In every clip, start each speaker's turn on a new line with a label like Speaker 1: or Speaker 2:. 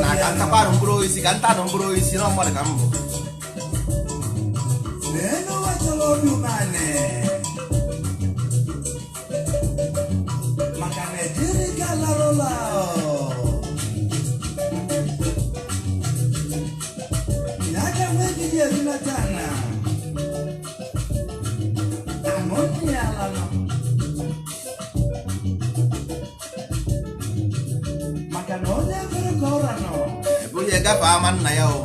Speaker 1: Na ka ntakwarụ mkpụrụ osisi, ka ntanụ mkpụrụ osisi na mmadụ ka m bụ.
Speaker 2: Maka na ejiri ka larụla, ya ka nwe ejiji erunata na aṅụ nne ya ala nọ, maka na onye kwere ka ọra nọ.
Speaker 1: Eburu ya gafe ama nna ya o.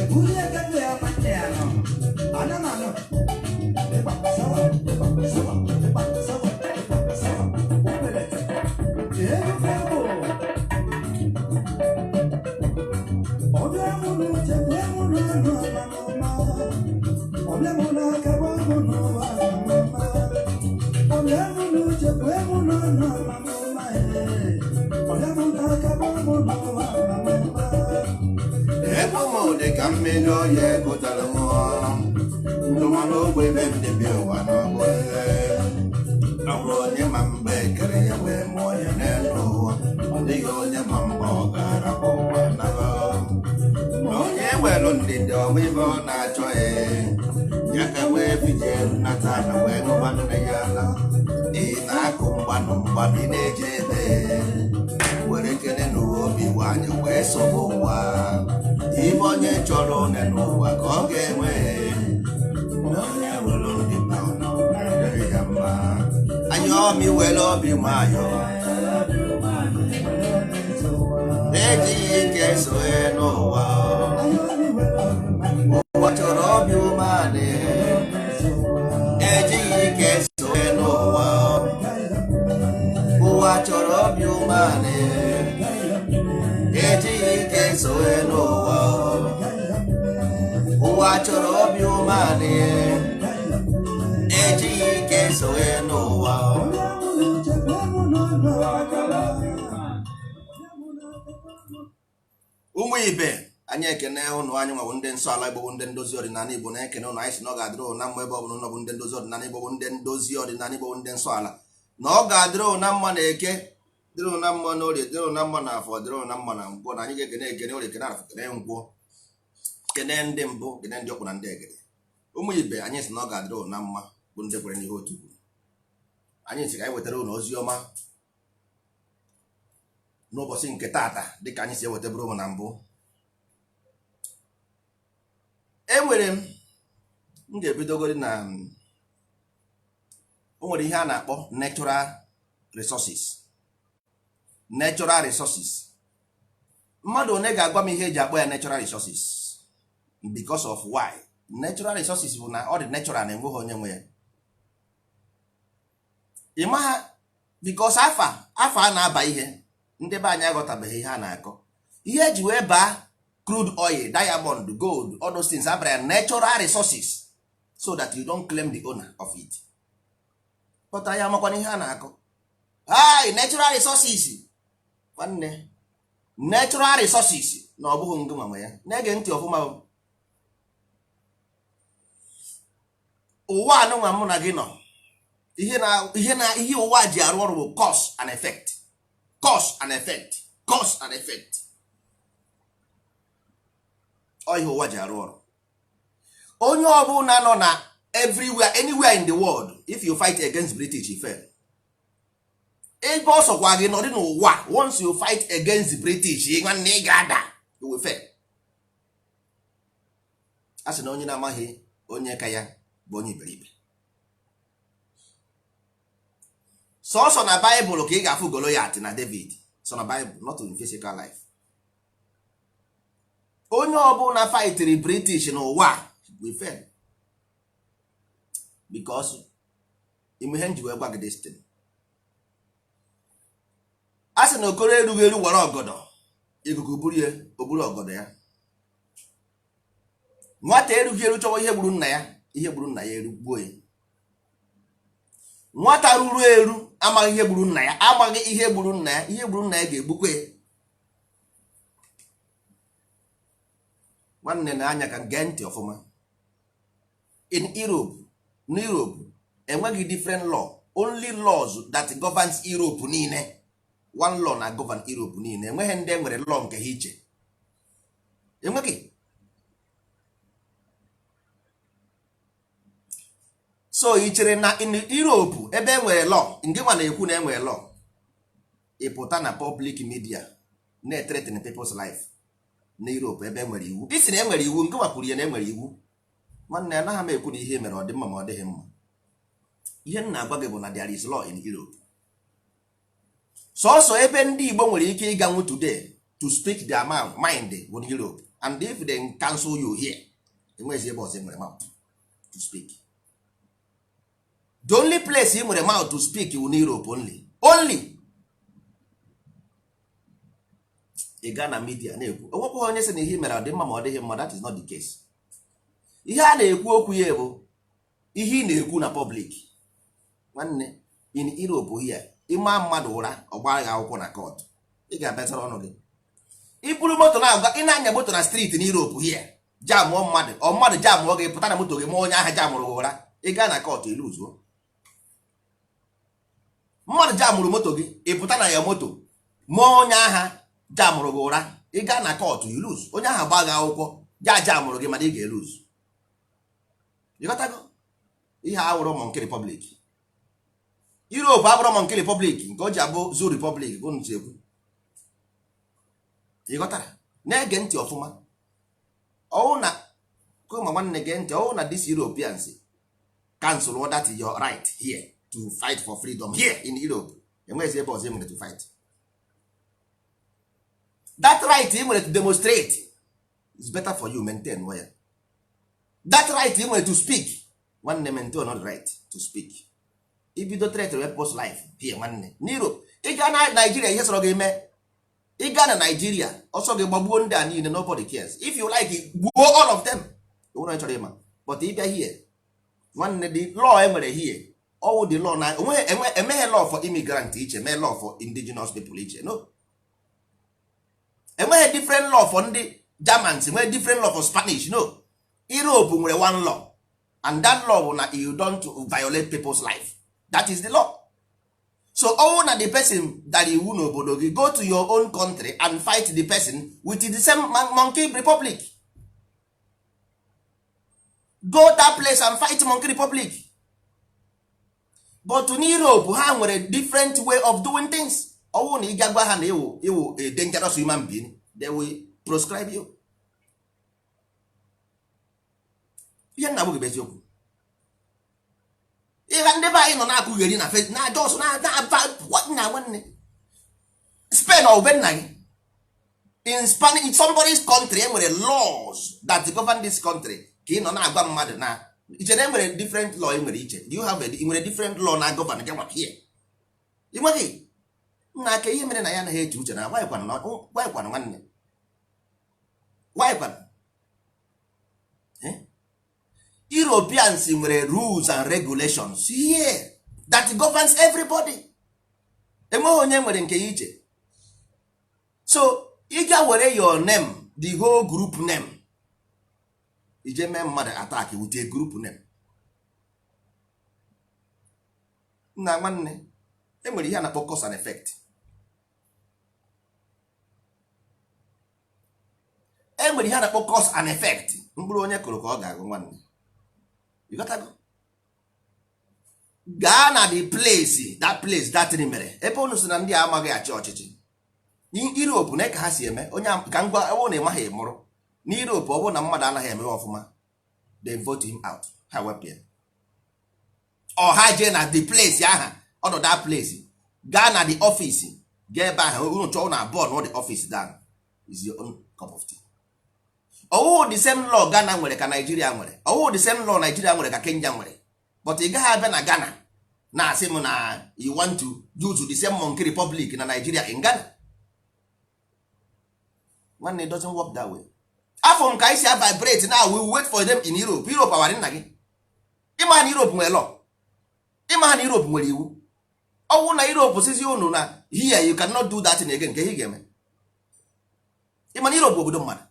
Speaker 2: Eburu ya gafe ama nne ya nọ. Ana m anọ ịgba sawa, ịgba sawa, ịgba sawa, ịgba sawa obelete ebufe bụ ọbịa mụ n'uche bịa mụ n'ọnụ amamụma, ọbịa mụ n'aka gba mụ n'ụwa amamụma, ọbịa mụ n'uche bịa mụ n'ọnụ amamụma, ee, ọbịa mụ n'aka gba mụ n'ụwa amamụma.
Speaker 1: Ebe ụmụ dị ka mmiri oyi egotara ṅụọ ndụmọdụ ogbe ebe ndebe ụwa n'ọgbọ. Ọ bụrụ onye ma mgbe ekere ya wee mụọ ya n'elu ụwa, ọ dịghị onye ma mgbe ọ ga-arapụ ụwa naba. Ma onye nwere ndidi, ọbụ ibe ọ na-achọ ya, ya ka wee bije nata na wee ṅụba nne ya ala. Ị na-akụ mgbanụ mgbanụ, ị na-eje ebe were kene n'ụwa obi nwanyị wee sobe ụwa. Ibe onye chọrọ one n'ụwa ka ọ ga-enwe. Na onye nwere obi na ọ dịrị ya mma. Anya omi were obi nwayọ, ejighị ike soe n'ụwa. Ụwa chọrọ obi umeanị, ejighị ike soe n'ụwa. Ụwa chọrọ obi umeanị, ejighị ike soe n'ụwa. Ụwa chọrọ obi umeanị, ejighị ike soe n'ụwa. Ụmụ ibe anyị, ekene ụnụ. Anyị nwabụ ndị nsọ ala Igbo, bụ ndị ndozi ọdịnala Igbo, na-ekene ụnụ. Anyị sị na ọ ga-adịrị ụnụ na mma ebe ọ bụla ụnụ bụ ndị ndozi ọdịnala Igbo, bụ ndị ndozi ọdịnala Igbo, bụ ndị nsọ ala, na ọ ga-adịrị ụnụ na mma na Eke, dịrị ụnụ na mma na Orie, dịrị ụnụ na mma na Afọ, dịrị ụnụ na mma na Nkwọ. Na anyị ga-ekene Ekene, Orie, kene Afọ, kene Nkwọ, kene ndị mbụ, kene ndị ọkpụ na ndị egede. Ụmụ ibe anyị sị na ọ ga-adịrị ụnụ na mma, bụ ndị kwere n'ihe otu kwuru. Anyị sị ka anyị wetara ụnụ ozi ọma n'ụbọchị nke taata, dịka anyị si ewetaburu ụmụ na mbụ. Enwere m ga-ebidogori na o nwere ihe a na-akpọ natural resources. Natural resources, mmadụ one ga-agwa m ihe eji akpọ ya natural resources? Because of why? Natural resources bụ na ọ dị natural, na enweghị onye nwe ya. Ị maha, because afa a na-aba ihe, ndị be anyị aghọtabeghị ihe a na-akọ. Ihe eji wee baa crude oil, diamond, gold, all those things, abara ya natural resources so that you don't claim the owner of it. But anyị amakwana ihe a na-akọ. Hi, natural resources, nwanne, natural resources na ọ bụghị ngị nwa ya. Na-ege ntị ọfụma o. Ụwa anụnwa mụ na gị nọ, ihe ụwa ji arụ ọrụ bụ cause and effect, cause and effect, cause and effect. Ọ ihe ụwa ji arụ ọrụ. Onye ọbụla nọ na Everywhere, anywhere in the world, if you fight against British, you fail. Ebe ọ sọkwa gị nọdị n'ụwa, once you fight against British, nwanne, ị ga-ada, you will fail. A sị na onye na-amaghị onye ka ya bụ onye iberibe. Sọsọ na Baịbụl ka ị ga-afụ Goliath na David, so na Baịbụl, not in physical life. Onye ọbụla fightiri British n'ụwa will fail, because ime ihe nji wee gwa gị destiny. A sị na okoro erughị eru were ọgọdọ, ikuku buru ya, o buru ọgọdọ ya. Nwata erughị eru chọwa ihe gburu nna ya, ihe gburu nna ya erugbuo ya. Nwata ruru eru amaghị ihe gburu nna ya, amaghị ihe gburu nna ya, ihe gburu nna ya ga-egbukwa ya. Nwanne, na anya ka gee ntị ọfụma. In Europe, na Europe enweghị different law, only laws that governs Europe niile, one law na govern Europe niile. Enweghị ndị enwere law nke ha iche, enweghị. So ị chere na in Europe ebe enwere law, nke nwa na-ekwu na enwere law, ị pụta na public media na-threaten people's life na Europe ebe enwere iwu, ị sị na enwere iwu, nke nwa kwuru ya na enwere iwu. Nwanne, anaghị m ekwu na ihe mere ọ dị mma ma ọ dịghị mma. Ihe m na-agwa gị bụ na there is law in Europe. Sọsọ ebe ndị Igbo nwere ike ịganwu today to speak their mind bụ Europe, and if they cancel you here, enweghịzi ebe ọzọ nwere mouth to speak. The only place ị nwere mouth to speak bụ Europe only, only. Ị gaa na media na-ekwu, onwekwaghị onye sị na ihe mere ọ dị mma ma ọ dịghị mma. That is not the case. Ihe a na-ekwu okwu ya bụ ihe ị na-ekwu na public. Nwanne, in Europe here, ịma mmadụ ụra, ọ gbara gị akwụkwọ na court, ị ga-abịazara ọnụ gị. Iburu moto na-agwa, ị na-anya moto na street na Europe here, jamụọ mmadụ, ọ mmadụ jamụọ gị, pụta na moto gị ma onye ahụ jamụrụ gị ụra, ị gaa na court, iluzuo. Mmadụ jamụrụ moto gị, ị pụta na ya moto mụọ onye agha jamụrụ gị ụra, ị gaa na court, iluz. Onye ahụ gbaa gị akwụkwọ, ja jamụrụ gị, mana ị ga-eluz. Ịghọtago? Ihe a wụrụ Monkey Republic. Europe abụrụ Monkey Republic nke o ji abụ Zoo Republic bụ ntị ekwu. Ịghọtara? Na-ege ntị ọfụma. Ọwụ na kụma nwanne, gee ntị. Ọwụ na this Europeans cancel that your right here to fight for freedom here in Europe, enweghịzi ebe ọzọ ị nwere to fight. That right ị nwere to demonstrate is better for you maintain ya. That right ị nwere to speak, nwanne, maintain not right to speak. Ibido threat people's life here, nwanne, n'Europe. Ị gaa na Nigeria, ihe sọrọ gị mee. Ị gaa na Nigeria, ọsọ gị gbagbuo ndị a niile, nobody cares. If you like, gbuo all of them, onwere chọrọ ịma. But ị bịa here, nwanne, the law e nwere here, ọwụ the law na emeghe law for immigrant iche, mee law for indigenous people iche. No, enweghị different law for ndị Germans, enweghị different law for Spanish. No, Europe nwere one law, and that law bụ na you don't violate people's life. That is the law. So ọwụ na the person dara iwu n'obodo gị, go to your own country and fight the person with the same Monkey Republic. Go that place and fight Monkey Republic. But in Europe, ha nwere different way of doing things. Ọwụ na ị ga gwa ha na iwu iwu a dangerous human being, they will proscribe you. Ihe nna gị bụ eziokwu. Ihe ndị be anyị nọ na-akụgheri na fe na jos na na nwanne, Spain ọ be nna gị. In Spain, in somebody's country, enwere laws that govern this country. Ka ị nọ na-agwa mmadụ na iche na enwere different law, enwere iche. Do you have a, nwere different law na govern gị nwa here? Ị nweghị nna aka. Ihe mere na ya anaghị eche uche na gwanyekwana nwanne, gwanyekwana. Europeans nwere rules and regulations here that governs everybody. Enweghị onye nwere nke ya iche. So ị ga were your name, the whole group name, ije mee mmadụ attack with a group name. Nna nwanne, enwere ihe a na-akpọ cause and effect. Enwere ihe a na-akpọ cause and effect. Mkpụrụ onye kụrụ ka ọ ga-agụ, nwanne. Ịghọtago? Gaa na the place, that place, that thing mere ebe unu si na ndị a amaghị achị ọchịchị. Europe na ka ha si eme onye ka ngwa ọ na ịmaghị mụrụ na Europe, ọ bụrụ na mmadụ anaghị emewe ọfụma, they vote him out, ha wepụ ya. Ọ ha jee na the place aha ọnọ that place, gaa na the office, gaa ebe ahụ unu chọọ na burn the office down, is your own cup of tea. Ọwụwụ the same law Ghana nwere ka Nigeria nwere, ọwụwụ the same law Nigeria nwere ka Kenya nwere. But ị gaghị abịa na Ghana na-asị m na you want to use the same monkey republic na Nigeria in Ghana. Nwanne, it doesn't work that way. Afọ m ka anyị si vibrate now, we wait for them in Europe. Europe awara nna gị. Ịma na Europe nwere law, ịma na Europe nwere iwu. Ọwụ na Europe sizi unu na here you cannot do that again, nke ihe ga-eme. Ịma na Europe bụ obodo mmadụ,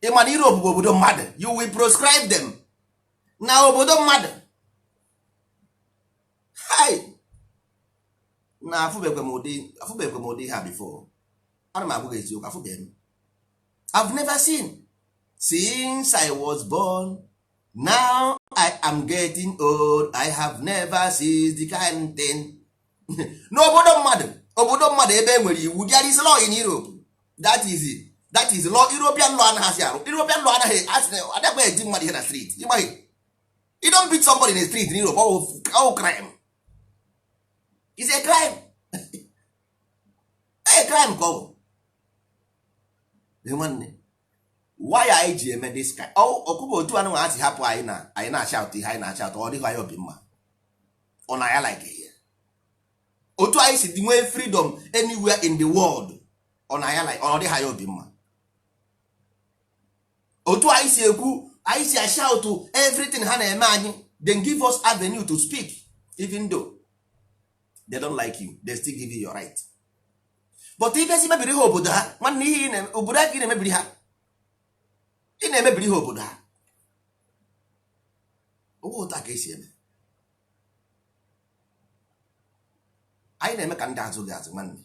Speaker 1: ịma na Europe bụ obodo mmadụ, you will proscribe them na obodo mmadụ. Hai, na afụbekwe m ụdị ha before. Ana m agwa gị eziokwu, afụbeghị m. I've never seen since I was born. Now I am getting old, I have never seen the kind thing. N'obodo mmadụ, obodo mmadụ ebe e nwere iwu, there is law in Europe. That is law. European law anaghị arụ. European law anaghị adakwa eti mmadụ ihe na street. Ịgbaghị, you don't beat somebody in the street in Europe. All crime is a crime. A crime ka ọ bụ. Nwanne, why anyị ji eme this kind ọkụkọ otu anụ ha si hapụ anyị na anyị na-acha ụtọ ihe anyị na-acha ụtọ, ọ dịghị anyị obi mma, ọ na ya like ihe otu anyị si nwee freedom anywhere in the world, ọ na ya like ọ dịghị anyị obi mma. Otu anyị si ekwu, anyị si shout everything ha na-eme anyị, then give us avenue to speak. Even though they don't like you, they still give you your right. But ife si mebiri ha obodo ha, nwanne, ihe obodo ha ka ị na-emebiri ha, ị na-emebiri ha obodo ha. Owe otu a ka esi eme. Anyị na-eme ka ndị azụ gị azụ. Nwanne,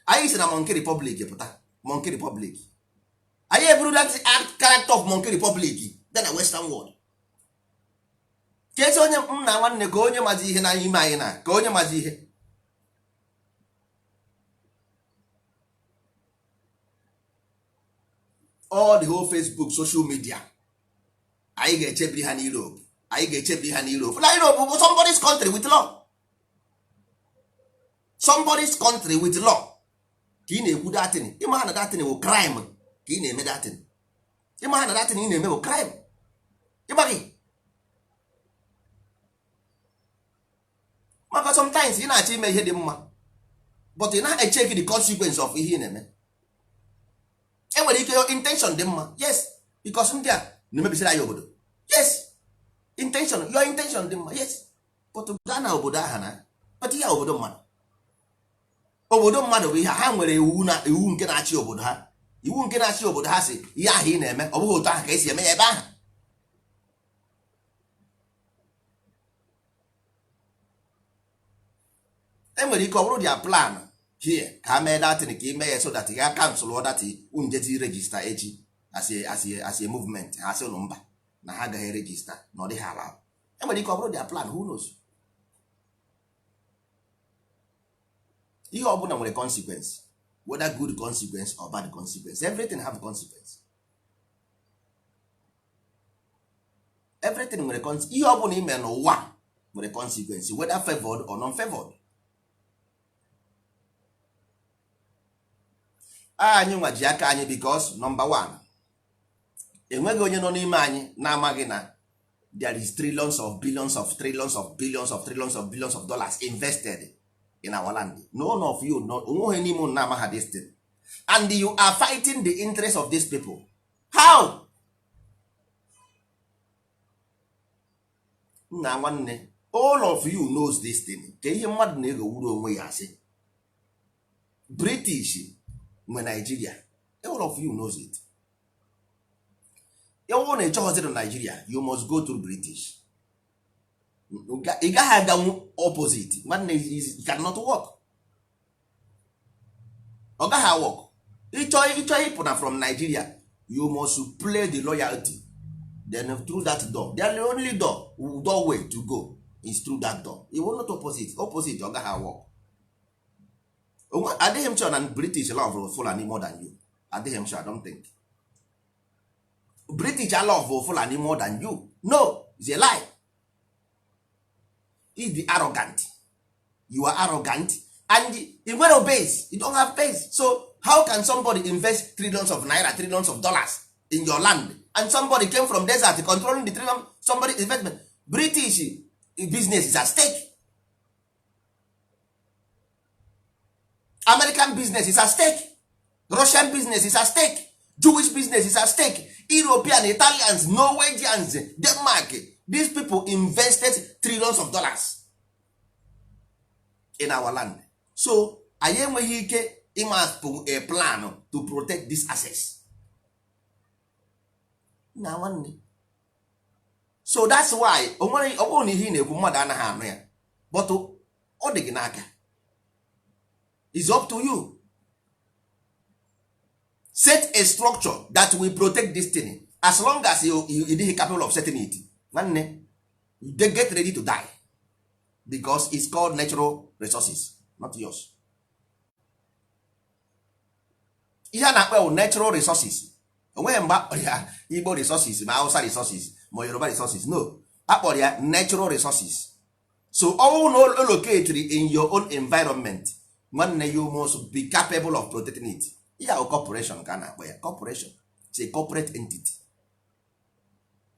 Speaker 1: anyị si na Monkey Republic pụta. Monkey Republic, anyị eburu that character of Monkey Republic bịa na Western world. Ka ezi onye m na nwanne, ka onye mazi ihe n'anya ime anyị, na ka onye mazi ihe. All the whole Facebook, social media, anyị ga-echebiri ha n'Europe, anyị ga-echebiri ha n'Europe. Na Europe bụ somebody's country with law, somebody's country with law. Ka ị na-ekwu datin, ịma ha na datin bụ crime. Ka ị na-eme datin, ịma ha na datin ị na-eme bụ crime. Ịgba gị maka sometimes ị na-achọ ime ihe dị mma, but ị na-echeki the consequence of ihe ị na-eme. Enwere ike your intention dị mma, yes, because ndị a na-emebisiri anyị obodo. Yes, intention, your intention dị mma, yes, but gaa na obodo aha na but ihe obodo mmadụ, obodo mmadụ bụ ihe ha nwere iwu, na iwu nke na-achị obodo ha, iwu nke na-achị obodo ha si ihe ahụ ị na-eme, ọ bụghị otu ahụ ka esi eme ya ebe ahụ. Enwere ike ọ bụrụ their plan here ka ha mee datin, ka ime ya so that ya cancel that unjezi register echi as a movement. Ha sị ụnụ mba, na ha agaghị register, na ọ dịghị ala. Enwere ike ọ bụrụ their plan, who knows. Ihe ọbụla nwere consequence, whether good consequence or bad consequence, everything have consequence. Everything nwere ihe ọbụla ime n'ụwa nwere consequence, whether favored or non-favored. Anyị nwa ji aka anyị, because number one, enweghị onye nọ n'ime anyị na-amaghị na there is trillions of billions of trillions of billions of trillions of billions of dollars invested in our land. None of you, no, onweghị n'ime unu na-amaha this thing, and you are fighting the interest of these people. How? Nna nwanne, all of you knows this thing. Ka ihe mmadụ na-eghowuru onwe ya asị British nwe Nigeria, all of you knows it. Ịwụ na ịchọghọziri Nigeria, you must go through British. Ị gaghị aganwu opposite. Nwanne, it cannot work. Ọ gaghị work. Ịchọ ịpụ na from Nigeria, you must play the loyalty Then through that door, the only doorway to go is through that door. You will not opposite opposite, ọ gaghị work. Adịghị m sure na British love Fulani more than you. Adịghị m sure, I don't think British love Fulani more than you. No, it's a lie. Is the arrogant. You are arrogant and you nwere base, you don't have base. So how can somebody invest trillions of naira, trillions of dollars in your land, and somebody came from desert controlling the trillion, somebody investment? British business is at stake. American business is at stake. Russian business is at stake. Jewish business is at stake. European, Italians, Norwegians, Denmark, these people invested trillions of dollars in our land. So anyị enweghị ike ịmapụ a plan to protect this access na nwanne. So that's why o nwere, ọ bụrụ na ihe ị na-ekwu mmadụ anaghị anụ ya, but ọ dị gị n'aka. Is up to you. Set a structure that will protect this thing. As long as you dịghị capable of setting it, nwanne, they get ready to die, because it's called natural resources, not yours. Ihe a na-akpọ natural resources, onweghị mgbe akpọrọ ya Igbo resources, ma Hausa resources, ma Yoruba resources. No, akpọrọ ya natural resources. So ọnwụ na located in your own environment, nwanne, you must be capable of protecting it. Ya bụ corporation ka a na-akpọ ya. Corporation, it's a corporate entity.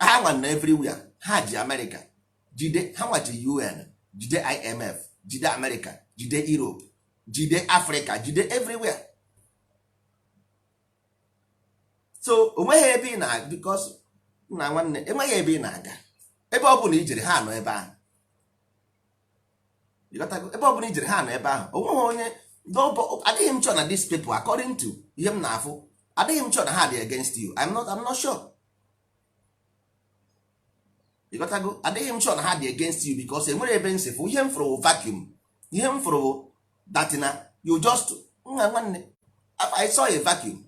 Speaker 1: Ha nwa na everywhere. Ha ji America jide, ha nwa ji UN jide, IMF jide, America jide, Europe jide, Africa jide, everywhere. So onweghị ebe ị na, because nna nwanne, enweghị ebe ị na-aga. Ebe ọ bụla ijere, ha nọ ebe ahụ. Ịghọtago? Ebe ọ bụla ijere, ha nọ ebe ahụ. Onweghị onye adịghị m sure na these people, according to ihe m na-afụ, adịghị m sure na ha dị against you. I'm not sure. Ịghọtago? Adịghị m sure na ha dị against you, because enwere ebe m si fụ ihe m fụrụ bụ vacuum. Ihe m fụrụ bụ that na you just, nna nwanne, I saw a vacuum.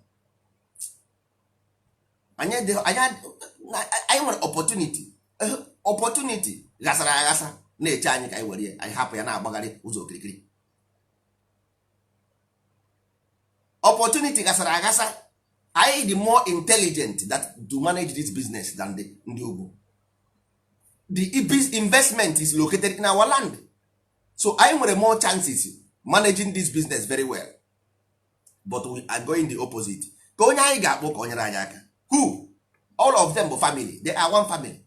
Speaker 1: Anyị nwere opportunity. Opportunity ghasara aghasa na-eche anyị ka anyị were ya. Anyị hapụ ya na-agbagharị ụzọ okirikiri. Opportunity ghasara aghasa. Anyị dị more intelligent that to manage this business than the ndị ugwu. The investment is located in our land, so anyị nwere more chances managing this business very well, but we are going the opposite. Ka onye anyị ga-akpọ ka o nyere anyị aka? Who? All of them bụ family. They are one family.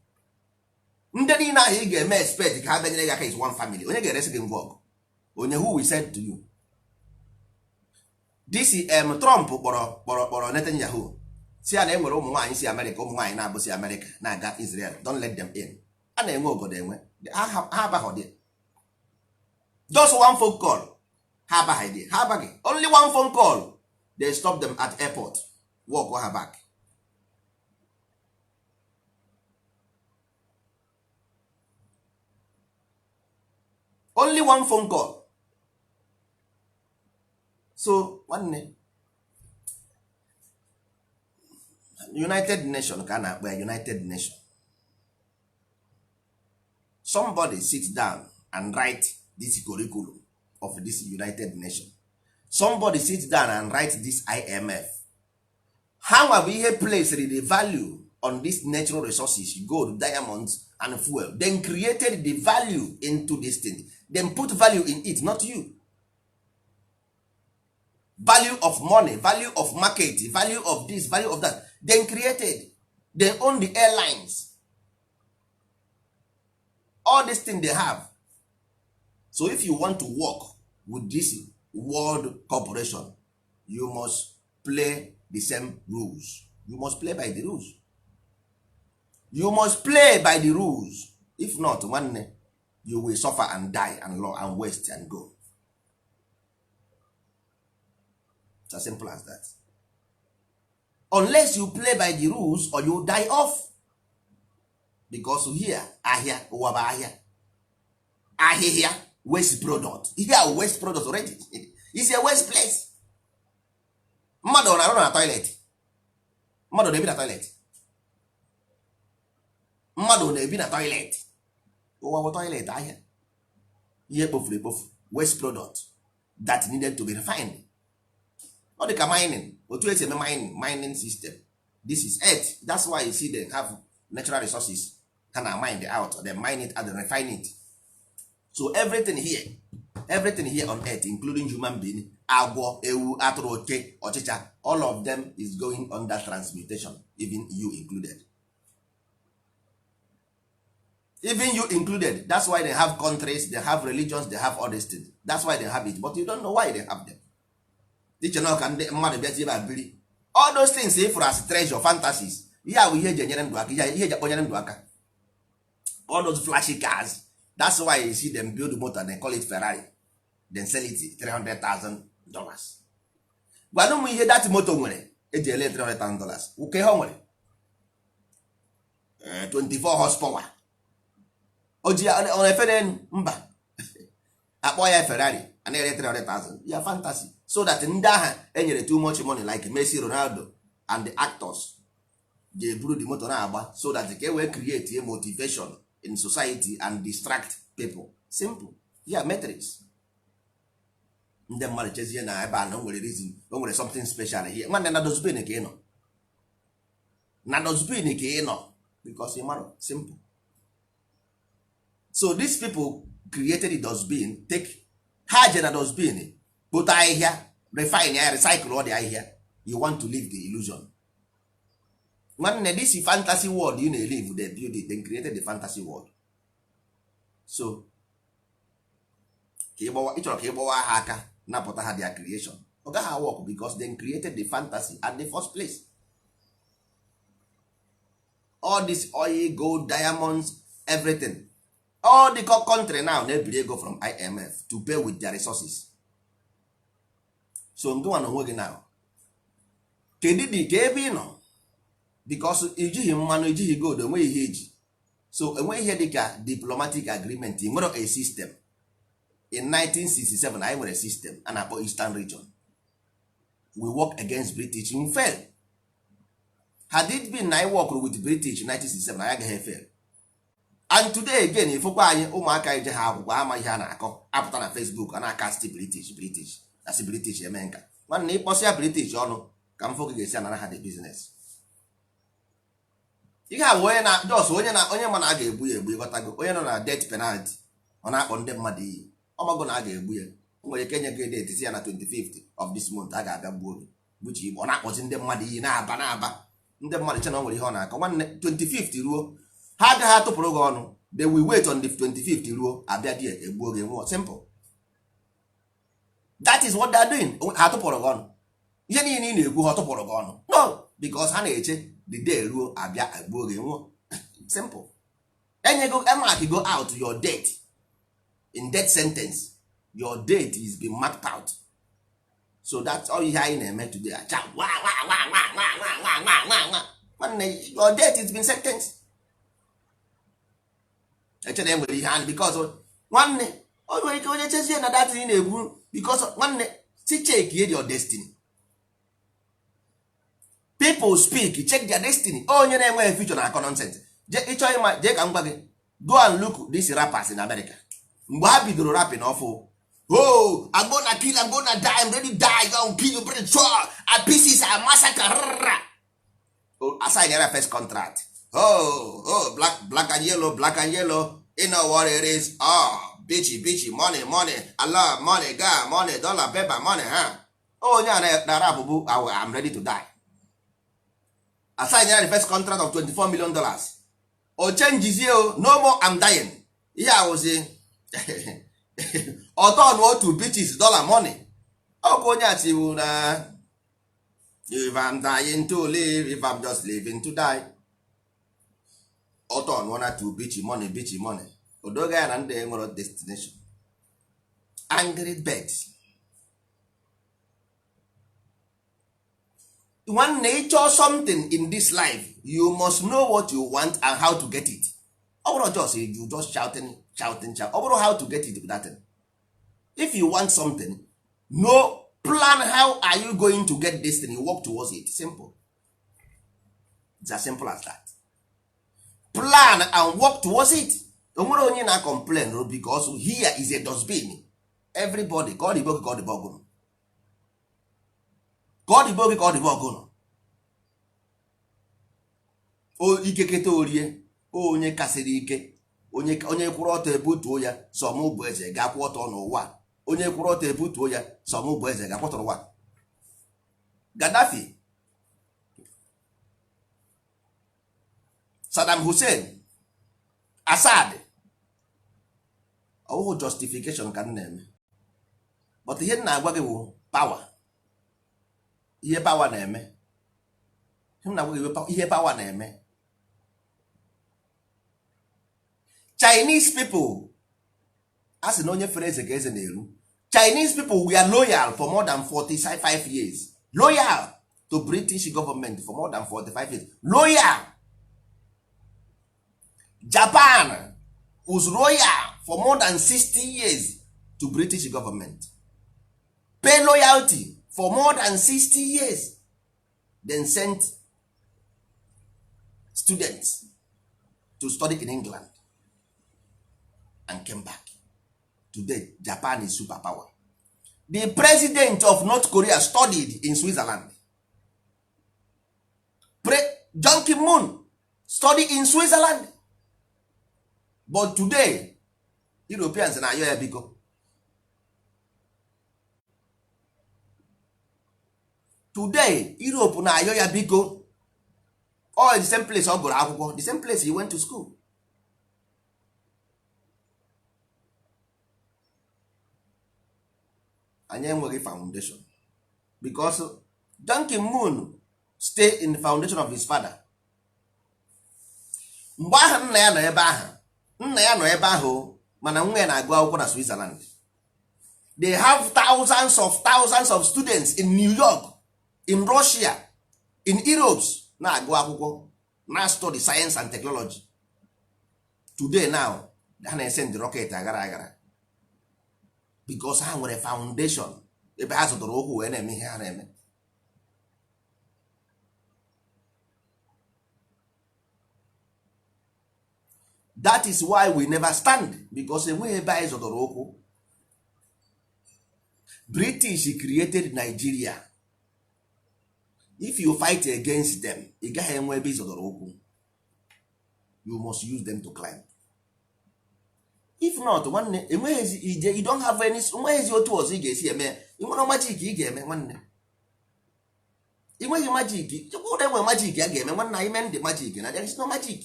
Speaker 1: Ndị niile ahụ ị ga-eme expect ka ha bịanyere gị aka is one family. Onye ga-eresi gị ngwa ọgụ? Onye? Who will send to you this? Trump kpọrọ Netanyahu, si ya na enwere ụmụ nwaanyị si Amerịka, ụmụ nwaanyị na-abụ si Amerịka na-aga Israel. Don't let them in. A na-enwe obodo enwe ha abaghị dị. Just one phone call, ha abaghị dị, ha abaghị. Only one phone call, they stop them at airport, walk ha back. Only one phone call. So nwanne, United Nation ka a na-akpọ ya. United Nation, somebody sit down and write this curriculum of this United Nation. Somebody sit down and write this IMF. Ha nwa bụ ihe placed the value on these natural resources, gold, diamonds and fuel, then created the value into this thing, then put value in it, not you. Value of money, value of market, value of this, value of that, then created. They own the airlines, all this thing they have. So if you want to work with this world corporation, you must play the same rules. You must play by the rules. You must play by the rules. If not, nwanne, you will suffer and die and law and waste and go. It's as simple as that. Unless you play by the rules or you die off, because here, ahịa ụwa bụ ahịa, ahịhịa, waste product. Ihe a waste product already. It's a waste place. Mmadụ na-arụ na toilet, mmadụ na-ebi na toilet. Mmadụ na-ebi na toilet. Ụwa bụ toilet, ahịa ihe kpofuru ekpofu, waste product that needed to be refined. Ọ dị ka mining, otu esi eme mining, mining system. This is earth. That's why you see them have natural resources. Ha na mine out, they mine it and refine it. So everything here, everything here on earth, including human being, agwọ, ewu, atụrụ, oke, ọchịcha, all of them is going under transmutation, even you included, even you included. That's why they have countries, they have religions, they have all these things. That's why they have it, but you don't know why they have them. Iche na ọka ndị mmadụ bịazi ebe a biri. All those things ifụrụ as treasure, fantasies, ihe a bụ ihe eji enyere ndụ aka, ihe eji akpọnyere ndụ aka. All those flashy cars, that's why you see them build motor, they call it Ferrari, then sell it $300,000. Gwanụ m ihe that moto nwere eji ele $300,000. Ụka ihe o nwere? 24 horsepower. O ji ọ na-efe n'elu mba, akpọ ya Ferrari, a na-ere 300,000 ya, fantasy, so that ndị agha enyere too much money like Messi, Ronaldo and the actors ga-eburu the moto na-agba, so that ka e wee create a motivation in society and distract people. Simple. Ya matrix. Ndị mmadụ chezie na ebe a na o nwere reason, o nwere something special here. Nwanne, na dustbin ka ị nọ, na dustbin ka ị nọ, because ị mara. Simple. So these people created the dustbin, take ha je na dustbin kpota ahịhịa, refine ya, recycle ọ dị ahịhịa. You want to live the illusion. Nwanne, this fantasy world you na-live, they build it, they created the fantasy world. So ka ị gbawa, ị chọrọ ka ị gbawa ha aka napụta ha their creation, ọ gaghị work, because they created the fantasy at the first place. All this oil, gold, diamonds, everything, all the country now na-ebiri ego from IMF to pay with their resources. So ngịnwa na onwe gị now, kedu dị ka ebe ị nọ? Because ijighị mmanụ, ijighị gold, enweghị ihe iji. So enweghị ihe dị ka diplomatic agreement. Ị nwere a system. In 1967 anyị nwere system a na-akpọ Eastern Region. We work against British, we fail. Had it been na anyị work with British in 1967, anyị agaghị fail. And today again, ifụkwa anyị ụmụaka ije ha akwụkwọ ama ihe a na-akọ, apụta na Facebook a na-akasti British, British, asị British eme nka. Nwanne, ịkpọsịa British ọnụ ka m fụ gị ga-esi anara ha the business. Ihe a bụ onye na jos, onye na onye ma na a ga-egbu ya egbu. Ịghọtago? Onye nọ na death penalty, ọ na-akpọ ndị mmadụ iyi. Ọmago na a ga-egbu ya. O nwere ike nye gị date, si ya na 25th of this month a ga-abịa gbuo gị. Gbuchi igbo, ọ na-akpọzi ndị mmadụ iyi, na-aba na-aba. Ndị mmadụ che na o nwere ihe ọ na-akọ. Nwanne, 25th ruo, ha agaghị atụpụrụ gị ọnụ. They will wait on the 25th ruo, abịa die, egbuo gị, nwụọ. Simple. That is what they are doing. Ha tụpụrụ gị ọnụ, ihe niile ị na-ekwu, ha tụpụrụ gị ọnụ? No, because ha na-eche the day ruo, abịa egbuo gị, nwụọ. Simple. Enyego mark go out your date in death sentence. Your date is been marked out. So that's all ihe anyị na-eme today. Acha wa wa wa wa wa wa wa wa wa wa. Nwanne, your date is been sentenced. Echere enwere ihe anyị, because nwanne, o nwere ike onye chezie na that ị na-ekwu, because nwanne, si check your destiny. People speak, check their destiny. Onye na-enweghị future na akọ nonsense. Ịchọ ịma, jee ka m gwa gị, go and look these rappers in America mgbe ha bidoro rapping ọfụ. "Oh, I'm gonna kill, I'm gonna die, I'm ready die, I'm gonna kill you, bring a pieces, a massacre." Assign ya first contract. Oh, black, black and yellow, black and yellow, you know what it is. Oh, bitchy, bitchy, money, money, Allah, money, God, money, dollar, paper, money, huh? Onye a na rap bụ "I'm ready to die." Assign ya the first contract of $24 million. O changezie o, "No more I'm dying." Ihe awụzi ọtọ otu bitches, dollar, money. Ọkwa onye a tiwu na "If I'm dying to live, if I'm just living to die." Ọtọ nụọ na to bitch, money, bitch, money. Odoga ya na ndị nwere destination. Angry birds. Nwanne, ịchọ something in this life, you must know what you want and how to get it. Ọ bụrụ just you just shouting, shouting, shout, ọ bụrụ how to get it, that thing. If you want something, no plan. How are you going to get this thing? You work towards it. Simple. It's as simple as that. Plan and work towards it. Onwere onye na complain ro, because here is a dustbin. Everybody, ka ọ dịbe oge, ka ọ dịbe ọgụnụ, ka ọ dịbe oge, ka ọ dịbe ọgụnụ. O ikeketa orie, onye kasịrị ike, onye onye kwụrụ ọtọ ebutuo ya. Sọmụ bụ eze ga-akwụ ọtọ n'ụwa. Onye kwụrụ ọtọ ebutuo ya. Sọmụ bụ eze ga-akwụ ọtọ n'ụwa. Gaddafi, Saddam Hussein, Assad, ọwụhụ justification ka m na-eme, but ihe m na-agwa gị bụ power, ihe power na-eme. Ihe m na-agwa gị bụ ihe power na-eme. Chinese people, a sị na onye fere eze ka eze na-eru. Chinese people were loyal for more than 45 years, loyal to British government for more than 45 years, loyal. Japan was loyal for more than 60 years to British government, pay loyalty for more than 60 years, then sent students to study in England and came back. Today Japan is superpower. The president of North Korea studied in Switzerland. John Kim Moon studied in Switzerland, but today Europeans na-ayọ ya biko. Today Europe na-ayọ ya biko. All the same place ọ gụrụ akwụkwọ, the same place he went to school. Anyị enweghị foundation because John Kim Moon stay in the foundation of his father. Mgbe ahụ nna ya nọ ebe ahụ, nna ya nọ ebe ahụ, mana nwa ya na-agụ akwụkwọ na Switzerland. They have thousands of students in New York, in Russia, in Europe, na-agụ akwụkwọ, na study science and technology. Today now ha na-ese ndị rocket aghara aghara because ha nwere foundation ebe ha zụtara ụkwụ wee na-eme ihe ha na-eme. That is why we never stand, because enweghị ebe anyị zọdọrọ ụkwụ. British created Nigeria. If you fight against them, ị gaghị enwe ebe ị zọdọrọ ụkwụ. You must use them to climb. If not, nwanne, enweghịzi ije. You don't have any, enweghịzi otu ọzọ ị ga-esi eme ya. Ị nwere magic ị ga-eme, nwanne? Ị nweghị magic. Chukwu na enwe magic a ga-eme, nwanne. Anyị mee ndị magic na there is no magic.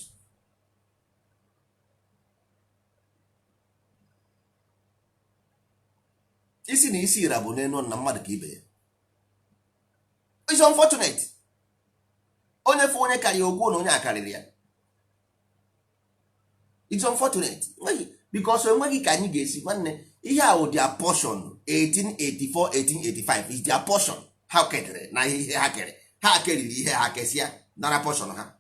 Speaker 1: Isi na isi ira bụ n'elu na mmadụ ka ibe ya. It's unfortunate. Onye fụ onye karịa ogwuo na onye a karịrị ya. It's unfortunate because enweghị ka anyị ga-esi, nwanne. Ihe a wụ their portion. 1884, 1885 is their portion. Ha ketere na ihe ha kere, ha keriri ihe ha kesịa, nara portion ha.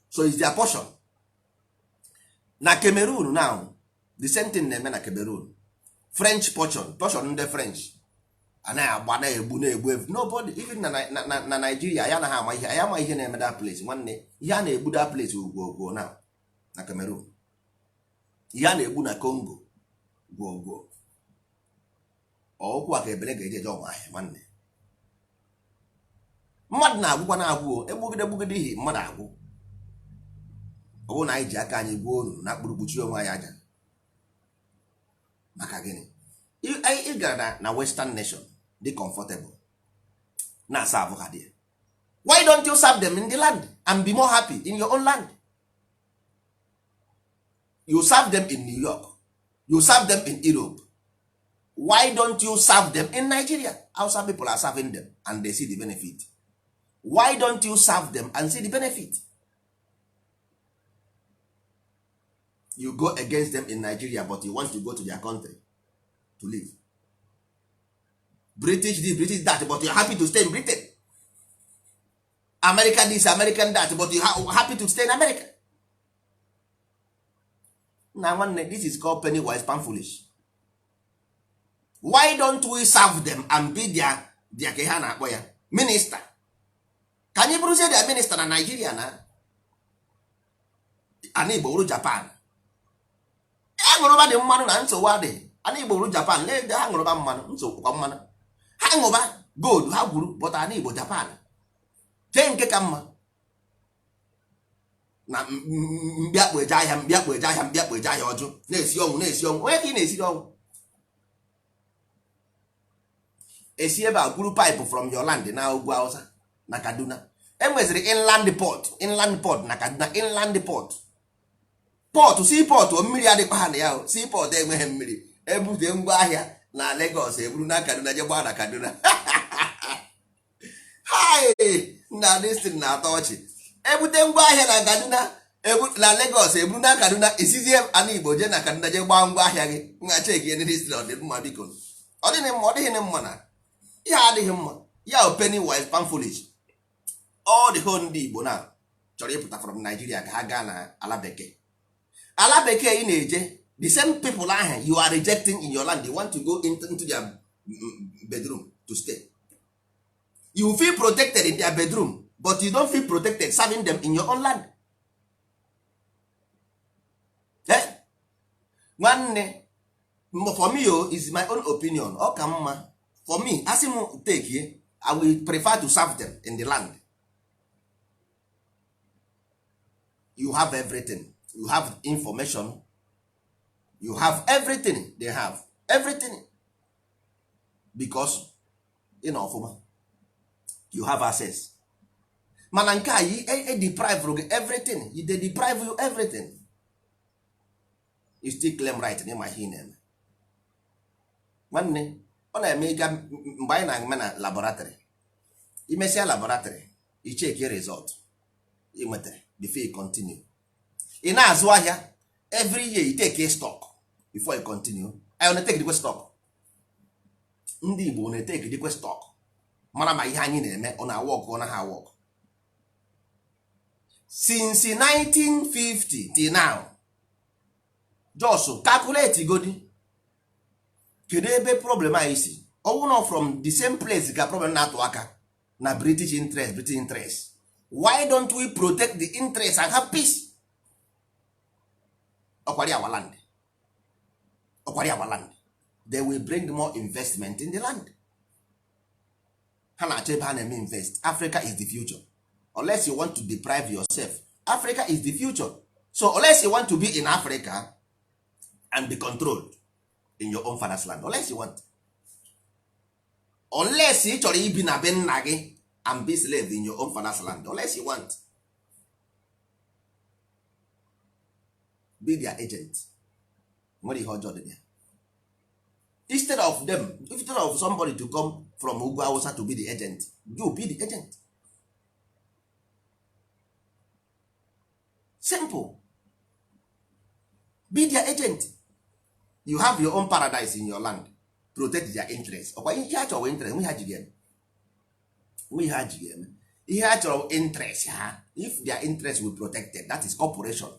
Speaker 1: So is their portion. Na Cameroon now, the same thing na-eme na Cameroon. French portion, portion ndị French anaghị agba, na-egbu, na-egbu nobody. Even na Nigeria ya anaghị ama ihe anyị ama ihe na-eme that place, nwanne. Ihe a na-egbu that place gwogwo na na Cameroon, ihe a na-egbu na Congo gwogwo. Ọkwụ a ka ebele ga-eje eje ọma ahịa, nwanne. Mmadụ na-agwụkwa, na-agwụ egbugide egbugide ihi mmadụ agwụ. Ọ bụrụ na anyị ji aka anyị gwuo onunu na akpụrụ kpuchie onwe anyị aja, maka gịnị? Ị gara na Western nation dị comfortable na serve ha there. Why don't you serve them in the land and be more happy in your own land? You serve them in New York, you serve them in Europe. Why don't you serve them in Nigeria? Hausa people are serving them and they see the benefit. Why don't you serve them and see the benefit? You go against them in Nigeria, but you want to go to their country to live. British this, British that, but you're happy to stay in Britain. America this, American that, but you're happy to stay in America. Na nwanne, this is called penny wise pound foolish. Why don't we serve them and be their ka ha na-akpọ ya, minister? Ka anyị bụrụzie their minister na Nigeria na Ana Igbo wuru Japan. Aṅụrụba dị mmanụ na nsogbu adịghị. Ana Igbo wuru Japan. Lee, ha ṅụrụba mmanụ, nsogbu kwa mmanụ, ha ṅụba gold, ha gwuru. But ana Igbo Japan jee nke ka mma na mkpi akpụ eje ahịa, mkpi akpụ eje ahịa, mkpi akpụ eje ahịa. Ọjụ na-esi ọnwụ, na-esi ọnwụ. Onye ka ị na-esiri ọnwụ? Esi ebe a gwuru pipe from your land na ugwu Hausa na Kaduna. Enweziri inland port, inland port na Kaduna, inland port, port, seaport. Mmiri adịkwa ha na ya o. Seaport enweghị mmiri. Ebute ngwa ahịa na Lagos, eburu na Kaduna je gbaa na Kaduna. Hai na destin na-atọ ọchị. Ebute ngwa ahịa na Kaduna, na Lagos, eburu na Kaduna, esizie ana Igbo jee na Kaduna jee gbaa ngwa ahịa gị. Nwa, cheki destin, ọ dị mma? Biko, ọ dịghị mma, ọ dịghị mma. Na ihe adịghị mma ya o. Penny wise, pound foolish. All the whole ndị Igbo na chọrọ ịpụta from Nigeria ka ha gaa na ala bekee. Ala bekee ị na-eje, the same people ahụ you are rejecting in your land, they want to go into their bedroom to stay. You feel protected in their bedroom, but you don't feel protected serving them in your own land. Eh? Nwanne, for me o, is my own opinion, ọ ka mma for me, asị m take ye, I will prefer to serve them in the land. You have everything, you have information, you have everything, they have everything, because ị na ọfụma, you have access. Mana nke a yi e deprive gị everything. You dey deprive you everything, you still claim right n'ịma ihe ị na-eme. Nwanne, ọ na-eme ịga mgbe anyị na-eme na laboratory, imesịa laboratory, icheki result ị nwetara before you continue. Ị na-azụ ahịa, every year you take a stock before you continue. Anyị na-etake dikwe stock. Ndị Igbo na-etake dikwe stock, mara ma ihe anyị na-eme ọ na-awork, ọ naghị awork. Since 1950 till now, just calculate godi, kedu ebe problem anyị si? Ọwụ nọ from the same place ka problem na-atụ aka na British interest, British interest. Why don't we protect the interest and have peace? Ọkwari our land, ọkwari our land. They will bring more investment in the land. Ha na-achọ ebe ha na-eme invest. Africa is the future, unless you want to deprive yourself. Africa is the future, so unless you want to be in Africa and be controlled in your own father's land, unless you want, unless ị chọrọ ibi na be nna gị and be slave in your own father's land, unless you want be their agent. Nwere ihe ọjọọ dị ya. Instead of them, instead of somebody to come from ugwu Hausa to be the agent, you be the agent. Simple. Be their agent. You have your own paradise in your land. Protect their interest. Ọkwa ihe ha chọrọ interest. Nwe ha ji ga-eme, nwe ihe ha ji ga-eme. Ihe ha chọrọ interest ha. If their interest will protected, that is corporation.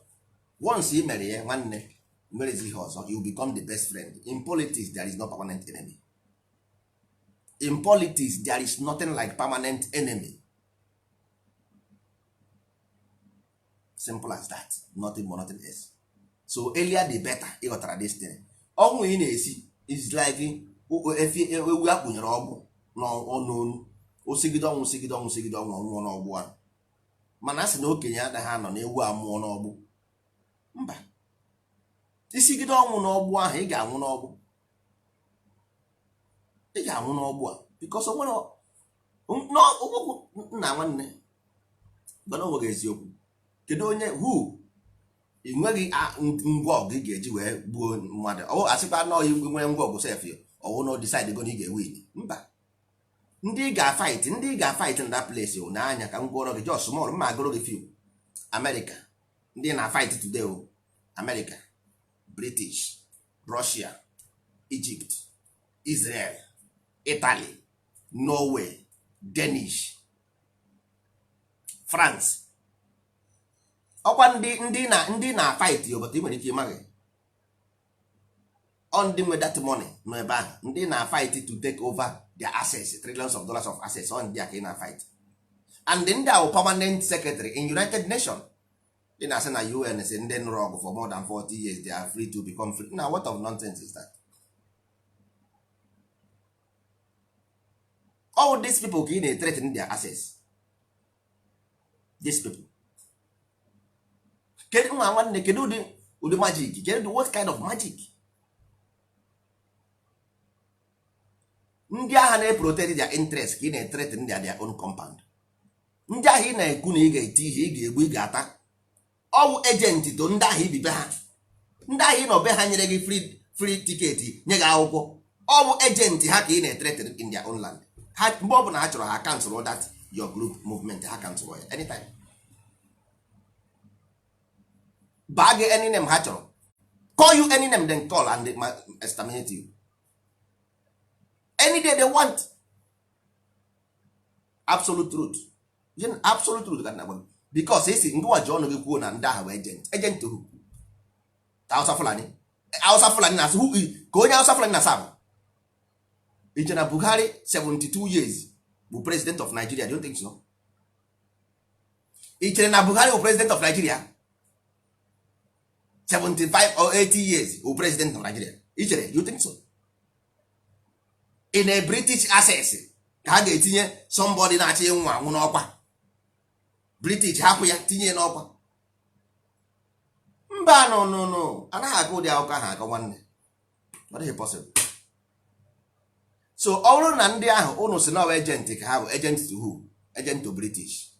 Speaker 1: Once ị mere ya, nwanne, merezi ihe ọzọ, you become the best friend. In politics there is no permanent enemy. In politics there is nothing like permanent enemy. Simple as that, nothing more, nothing else. So earlier the better. Ịghọtara this thing? Ọnwụ ị na-esi is like efi ewu akpụnyere ọgbụ n'ọnụ. Osigide ọnwụ, sigide ọnwụ, sigide ọnwụ, ọnwụọ n'ọgbụ ahụ. Mana a sị na okenye anaghị anọ n'ewu amụọ n'ọgbụ. Mba, isigide ọnwụ n'ọgbụ ahụ, ị ga-anwụ n'ọgbụ, ị ga-anwụ n'ọgbụ a, because o nwere nna. Nwanne, gbana onwe gị eziokwu. Kedu onye who ị nweghị ngwa ọgụ ị ga-eji wee gbuo mmadụ? Ọ asịkwa na igwe nwere ngwa ọgụ sef, ọwụ na decide go na ị ga-ewin. Mba, ndị ị ga-fight, ndị ị ga-fight in that place o n'anya ka m gwọrọ gị just small mma agụrụ gị few. America, ndị na fight today o, America, British, Russia, Egypt, Israel, Italy, Norway, Danish, France. Ọkwa ndị na fight obodo ị nwere ike ịmaghị ọ ndị nwe that money nọ ebe ahụ, ndị na fight to take over their assets, trillions of dollars of assets. Ọ ndị a ka ị na fight, and ndị ahụ permanent secretary in United Nations. Ị na-asị na UN si ndị nụrụ ọgụ for more than 40 years, they are free to become free. Now, what of nonsense is that? All these people ka ị na-threaten their access. These people, kedu nwa nwanne, kedu ụdị magic, kedu what kind of magic? Ndị agha na-eprotect their interest ka ị na-threaten their own compound. Ndị ahụ ị na-ekwu na ị ga-eti ihe, ị ga-egbu, ị ga-ata, ọwụ ejenti to ndị ahụ ibibe ha, ndị ahụ ị nọ be ha nyere gị free ticket, nye gị akwụkwọ, ọ bụ ejenti ha ka ị na-threaten in their own land. Ha mgbe ọ bụla ha chọrọ, ha cancel that your group movement, ha cancel ya anytime. Baa gị any name ha chọrọ, call you any name, then call and they exterminate you any day they want. Absolute truth, absolute truth ka na-agwa gị, because esi ngwa ji ọnụ gị kwuo na ndị ahụ bụ agent. Agent who? Hausa Fulani. Hausa Fulani na-asụ who? Ka onye Hausa Fulani na-asa bụ iche na Buhari 72 years bụ president of Nigeria. Do you think so? I chere na Buhari bụ president of Nigeria 75 or 80 years bụ president of Nigeria? I chere? You think so? In a British access ka ha ga-etinye somebody na-achọ ịnwụ anwụ n'ọkwa. British hapụ ya tinye ya n'ọkwa? Mba, no, no, no, anaghị akọ ụdị akụkọ ahụ akọ, nwanne. Ọ dịghị possible. So ọ bụrụ na ndị ahụ unu si na agent ka ha bụ, agent to who? Agent to British.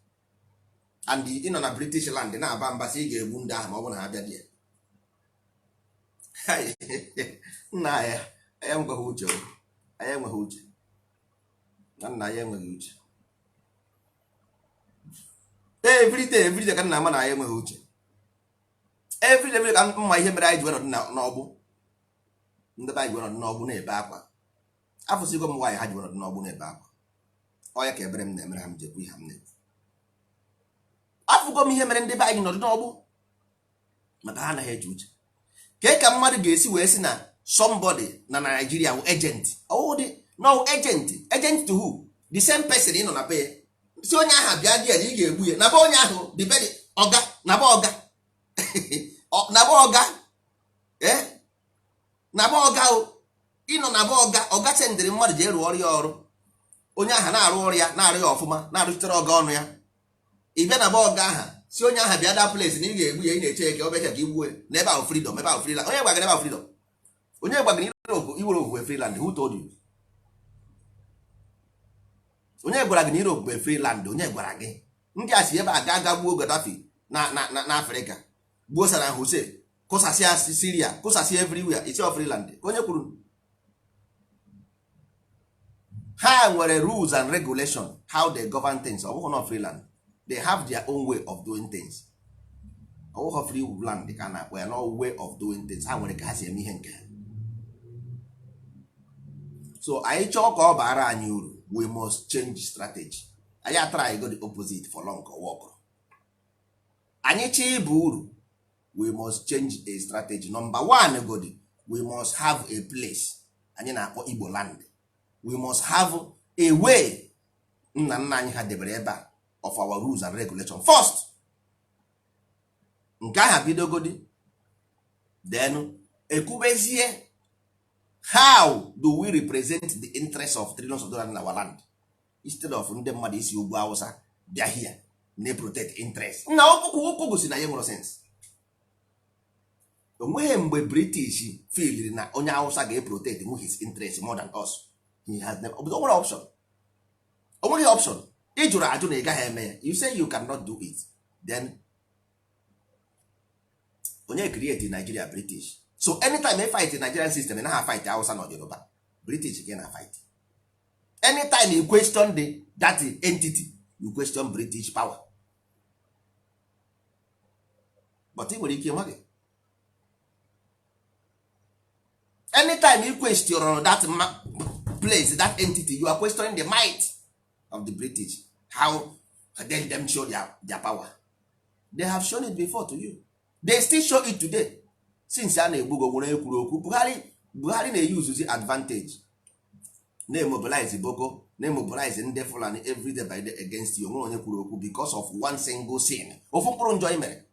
Speaker 1: And ị nọ na British land na-aba mba sị ị ga-egbu ndị ahụ ma ọ bụrụ na ha bịa dị ya. Nna ya, anyị enweghị uche, anyị enweghị uche na nna ya enweghị uche. Everyday, everyday ka nna ama na anyị enweghị uche. Everyday, everyday ka mma ihe mere anyị ji wee nọdụ n'ọgbụ. Ndị be anyị ji wee nọdụ n'ọgbụ na-ebe akwa. Afụsịgo m nwaanyị ha ji wee nọdụ n'ọgbụ na-ebe akwa. Ọ ya ka ebere m na-emere ha, m ji ekwu ihe m na-ekwu. Afụgo m ihe mere ndị be anyị nọdụ n'ọgbụ, maka ha anaghị eche uche. Kee ka mmadụ ga-esi wee sị na somebody na Nigeria wụ agent? Ọwụ no agent. Agent to who? The same person ị nọ na be ya si onye ahụ bịa di ya na ị ga-egbu ya na be onye ahụ, the very ọga na be ọga, na be ọga, na be ọga o ị nọ na be ọga. Ọga sendịrị mmadụ ji rụọ ọrụ ya ọrụ, onye ahụ na-arụ ọrụ ya, na-arụ ya ọfụma, na-arụchitere ọga ọnụ ya. Ị bịa na be ọga aha si onye ahụ bịa da place na ị ga-egbu ya, ị na-eche ya ka ọ bịa ka i gbuo ya. N'ebe ahụ freedom, ebe ahụ freeland. Onye gwagara ebe ahụ freedom? Onye gwagara Europe bụ freeland? Who told you? Onye gwara gị na Europe bụ freeland? Onye gwara gị? Ndị a si ebe a ga aga gbuo Gaddafi na na na Afrịka, gbuo Saddam Hussein, kụsasịa Syria, kụsasịa everywhere. Isi of freeland, onye kwuru? Ha nwere rules and regulation how they govern things. Ọ bụghị na freeland, they have their own way of doing things. Ọ bụghị free land ka a na-akpọ ya, no way of doing things. Ha nwere ka ha si eme ihe nke ha. So anyị chọọ ka ọ baara anyị uru, we must change strategy. Anyị atara go the opposite for long work. Anyị chọọ ịba uru, we must change a strategy. Number one godi, we must have a place anyị na-akpọ Igbo land. We must have a way nna nna anyị ha debere ebe a of our rules and regulation first. Nke aha bidogodi, then ekwubezie how do we represent the interest of trillions of dollars in our land, instead of ndị mmadụ isi ugwu Awụsa bịa here na protect interest na okwu okwu gosi na ya nwere sense. Onweghị mgbe British feeliri na onye Awụsa ga-eprotect his interest more than us. He has never, o nwere option, o nweghị option. Ị jụrụ ajụ na ị gaghị eme ya. You say you cannot do it, then onye create Nigeria? British. So anytime ị fight Nigerian system, ị naghị fight Hausa na Yoruba, British ka ị na fight. Anytime you question the that entity, you question British power. But ị nwere ike ịma gị, anytime you question that place, that entity, you are questioning the might of the British. How then them show their power? They have shown it before to you, they still show it today. Since a na-egbugo nwere ekwuru okwu Buhari na-eyuzuzi advantage na-emobilize Boko, na-emobilize ndị Fulani every day by day against you. Onwere onye kwuru okwu because of one single sin, ofu mkpụrụ njọ i mere.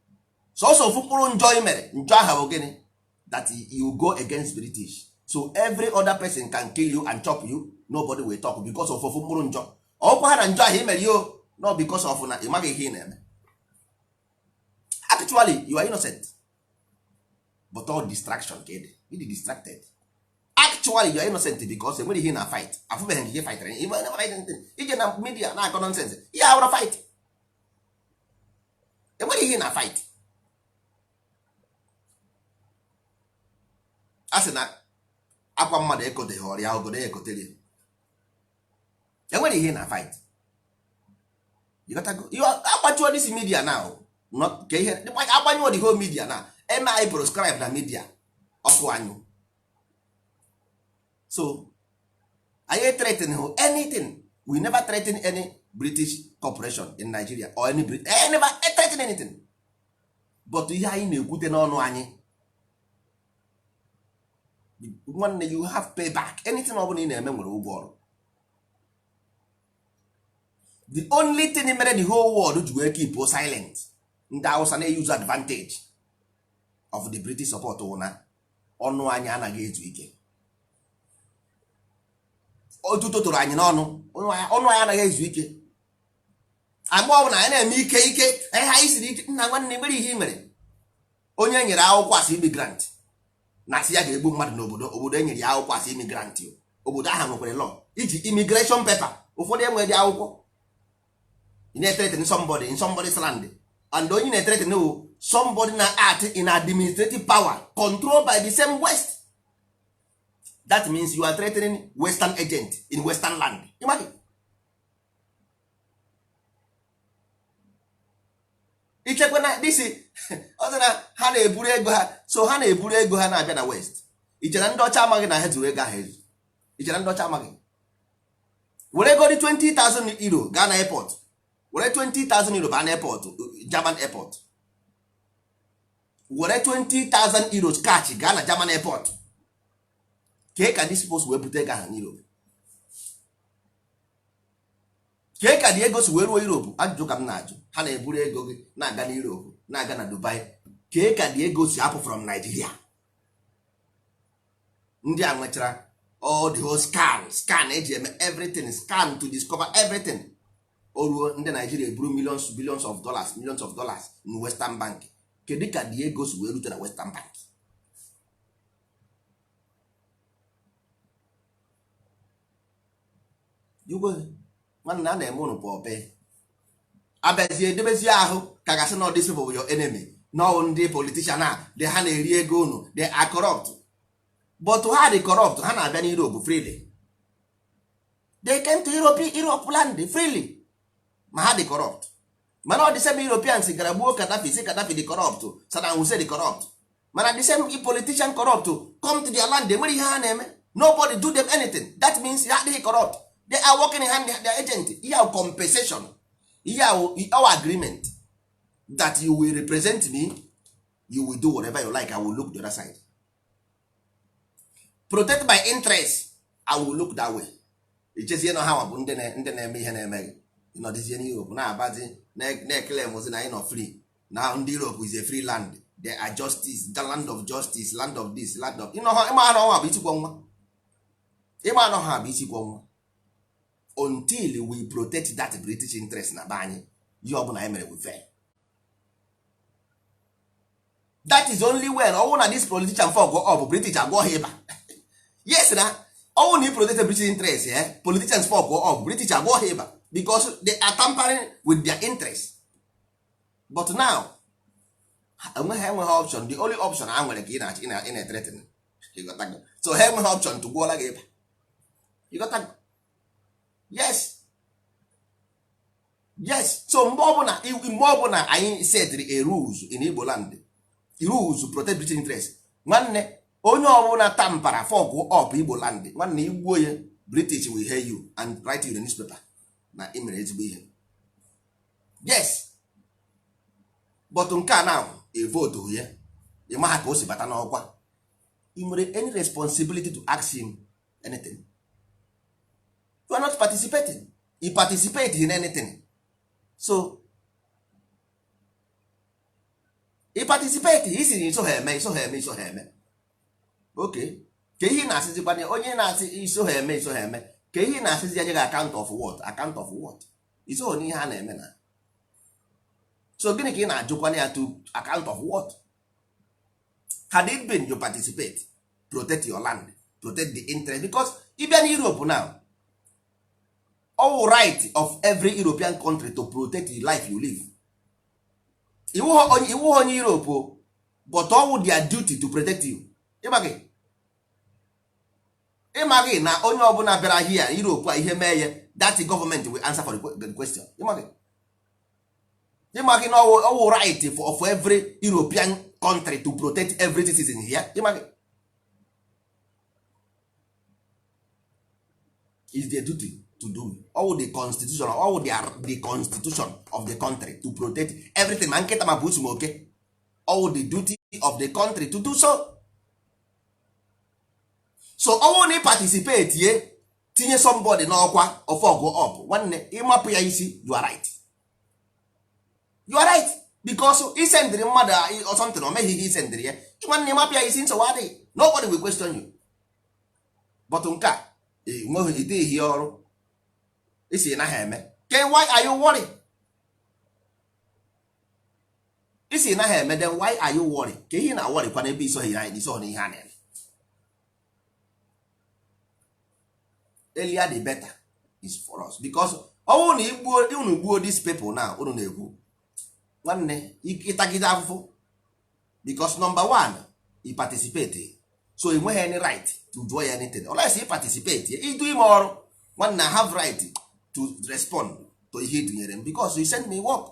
Speaker 1: Sọsọ ofu mkpụrụ njọ ị mere, njọ aha bụ gịnị? That you go against British. So every other person can kill you and chop you, nobody will talk because of ofu mkpụrụ njọ. Ọkwa ha na njọ ahụ ị mere yo, no, because of na ị maghị ihe ị na-eme. Actually you are innocent, but all distraction ka ị dị, ị dị distracted. Actually you are innocent because enwere ihe na fight, afụbeghị nke fightara. Ije na media na-akọ nonsense, ihe awụrụ fight, enwere ihe na fight. A sị na akwa mmadụ ekoteghị ọrịa ogodo ya ekotere ya. Enwere ihe na fight. Agbachuo this media now, not ka ihe agbanyụọ the whole media na eme anyị proscribe na media ọkụ anyụ. So anyị threaten anything, we never threaten any British corporation in Nigeria or any British, never threaten anything. But ihe anyị na-ekwute n'ọnụ anyị, nwanne, you have payback. Anything ọ bụla ị na-eme nwere ụgwọ ọrụ. The only thing mere the whole world ji wee keep silent, ndị Hausa na-use advantage of the British support, wụ na ọnụ anyị anaghị ezu ike. Otuto toro anyị n'ọnụ, ọnụ anyị anaghị ezu ike. Agba ọbụla anyị na-eme ike ike anyị siri ike. Nna nwanne, nwere ihe i mere. Onye e nyere akwụkwọ asị immigrant na asị ya ga-egbu mmadụ n'obodo, obodo e nyere ya akwụkwọ asị immigrant, obodo ahụ nwekwara law iji immigration paper. Ụfọdụ enweghị akwụkwọ. Ị na-ethreaten somebody in somebody's land, and onye na-ethreaten wụ somebody na act in administrative power controlled by the same West. That means you are threatening Western agent in Western land. Imagine. Ichekwa na disi ọ sị na ha na-eburu ego ha, so ha na-eburu ego ha na-abịa na West. Ichere ndị ọcha amaghị na ha zuru ego ahụ ezu? Ichere ndị ọcha amaghị? Were ego dị 20,000 euro gaa na airport, were 20,000 euro baa na airport, German airport. Were 20,000 euros cash gaa na German airport. Kee ka this post wee bute ego ahụ n'Europe? Kee ka dị ego si wee ruo Europe? Ajụjụ ka m na-ajụ. Ha na-eburu ego gị na-aga na Europe, na-aga na Dubai. Kee ka dị ego si apụ from Nigeria? Ndị a nwechara all the whole scan, scan eji eme everything, scan to discover everything. O ruo ndị Nigeria eburu millions, billions of dollars, millions of dollars in Western Bank. Kedu ka dị ego si wee rute na Western Bank? Igwe nwanne, a na-eme ụnụ pọpe, abịazie edebezie ahụ ka gasị na these people your enemy. N'ọwụ ndị politician a de ha na-eri ego unu, they are corrupt. But ha dị corrupt, ha na-abịa n'Europe freely. They came to Europe, Europe land freely, ma ha dị corrupt. Mana ọ dị same Europeans gara gbuo Gaddafi, si Gaddafi dị corrupt, Saddam Hussein dị corrupt. Mana the same politician corrupt come to their land, enwere ihe ha na-eme, nobody do them anything. That means ha adịghị corrupt, they are working in hand their agent. Ihe ahụ compensation, ihe ahụ our agreement that you will represent me, you will do whatever you like, I will look the other side. Protect my interest, I will look that way. Ichezie na ha bụ ndị na-eme ihe na-eme gị. Ịnọdịzie n'Europe na-abazi na-ekele mozi na anyị nọ free na ndị Europe is a free land, they are justice, the land of justice, land of this, land of ịma anọ ha bụ isikwa nwa, ịma anọ ha bụ isikwa nwa. Until we protect that British interest na be anyị, ihe ọbụla anyị mere we fail. That is only when ọnwụ na this politician fog ọ bụ British agwọ ha ịba. Yes, na ọnwụ na i protect British interest, politicians fog ọ bụ British agwọ ha ịba because they are tampering with their interest. But now enweghị option. The only option ha nwere ka ị na-achị ị na-ethreaten. So ha enweghị option to gwọọla gị ịba. Ịghọtago? Yes. So mgbe ọbụla anyị setịrị a rules in Igbo land, rules protect British interest, nwanne, onye ọbụla tampara fuck up Igbo land, nwanne, igbuo ya, British will hear you and write you in the newspaper na ị mere ezigbo ihe. Yes, but nke a now evote ya, ị maha ka o si bata n'ọkwa. Ị nwere any responsibility to ask him anything? You are not participating. You participate in anything? So Ị participate, isi na iso ha eme, iso ha eme, iso ha eme. Okay, ka ihe na-asịzikwana onye na-asị iso ha eme, iso ha eme, ka ihe na-asịzi ya nye gị account of what? Account of what? Iso n'ihe a na-eme na. So gịnị ka ị na-ajụkwana ya to account of what? Had it been you participate, protect your land, protect the interest, because ị bịa na Europe now, all right of every European country to protect the life you live. Iwu onye Europe o, but all their duty to protect you. Ịmaghị na onye ọbụla bịara here, Europe a, ihe mee ya, that government will answer for the question. Ịmaghị na ọwụ right of every European country to protect every citizen here. Ịmaghị is their duty to do all the constitution, all the constitution of the country to protect everything, ma nkịta, ma busu, ma oke. All the duty of the country to do so. So ọnwụ na ị participate ye tinye somebody n'ọkwa ọfọgụ up, nwanne, ịmapụ ya isi, you are right, you are right, because isendịrị mmadụ something, o meghị ihe isendịrị ya. Nwanne, ịmapụ ya isi, nsogbu adịghị, nobody will question you. But nke a enweghị ide ihe ọrụ isi naghị eme. Ke why are you worry? Isi naghị eme, then why are you worry? Ka ihe na worry kwa n'ebe isoghị na isoghị n'ihe a na-eme. Earlier the better is for us, because ọnwụ na igbuo unu, gbuo these people now unu na-ekwu, nwanne, ịtagide afụfụ, because number one, i participate, so ị nweghị any right to do anything unless i participate. Idu ime ọrụ, nwanne, I have right to respond to ihe ị m, because you send me work.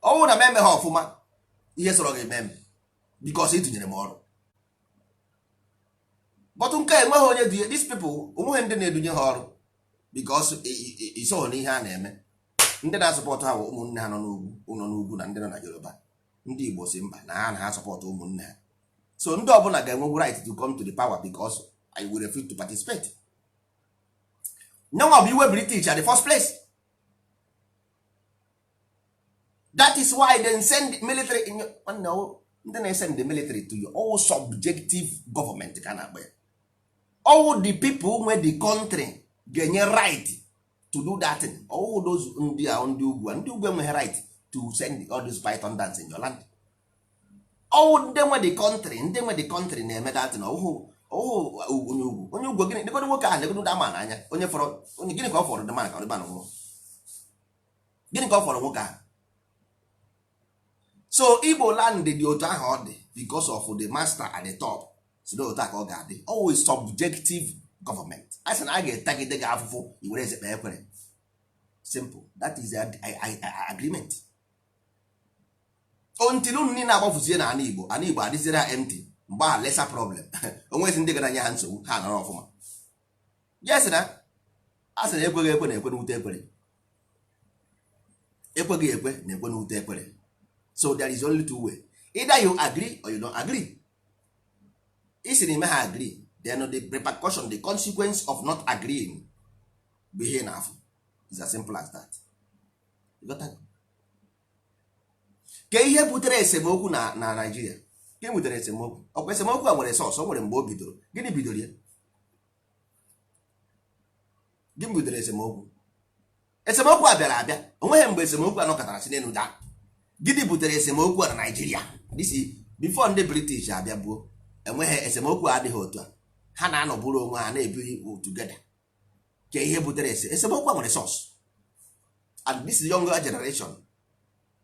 Speaker 1: Ọnwụ na m eme ha ọfụma, ihe sọrọ gị eme m, because ị tụnyere m ọrụ. But nke a enweghị onye dunye these people, onweghị ndị na-edunye ha ọrụ, because isoghị n'ihe a na-eme. Ndị na-asọpọtụ ha bụ ụmụnne ha nọ n'ugwu, nọ n'ugwu, na ndị nọ na Yoruba. Ndị Igbo si mba, na ha na ha sọpọtụ ụmụnne ha. So ndị ọbụla ga-enwegwu right to come to the power because I will refuse to participate. Nyanwa bụ iwe British at the first place. That is why they send military in nwanne, ndị na-esend the military to you, all subjective government ka a na-akpọ ya. All the people nwe the country ga-enye right to do that thing. All those ndị a, ndị ugwu a, ndị ugwu enweghị right to send all those python dance in your land. All ndị nwe the country, ndị nwe the country na-eme that thing. Ọhụụ ọhụụ, onye ugwu, onye ugwu, gịnị? Negodo nwoke ahụ, negodo ama n'anya onye fọrọ onye. Gịnị ka ọ fọrọ? Dị ka ọ nwụrụ. Gịnị ka ọ fọrọ nwoke ahụ? So Igbo land dị otu ahụ ọ dị because of the master at the top. Si otu a ka ọ ga-adị, always subjective government. A sị na a ga-etagide gị afụfụ, i were eze kpee ekwere. Simple, that is the agreement. Until unu niile agbafuzie na ana Igbo, ana Igbo adịziere ha empty. Mgbe ahụ lesser problem, onwezi ndị gara nye ha nsogbu, ha nọrọ ọfụma. Yes, na a sị na ekweghị ekwe na ekwe n'ute ekwere, ekweghị ekwe na ekwe n'ute ekwere. So there is only two way: either you agree or you don't agree. Isi na ime ha agree, then the repercussion, the consequence of not agreeing bụ ihe na-afụ. Is as simple as that. You got that? Ka ihe butere esemokwu na Nigeria, ka e butere esemokwu, ọkwa esemokwu a nwere sọsọ o nwere mgbe o bidoro. Gịnị bidoro ya? Gịnị butere esemokwu? Esemokwu a bịara abịa, onweghị mgbe esemokwu a nọkọtara si n'elu daa. Gịnị butere esemokwu a na Nigeria? This is before ndị British abịa buo. Enweghị esemokwu adịghị otu a ha na-anọburu onwe ha na-ebiri together. Ka ihe butere esemokwu a nwere source, and this younger generation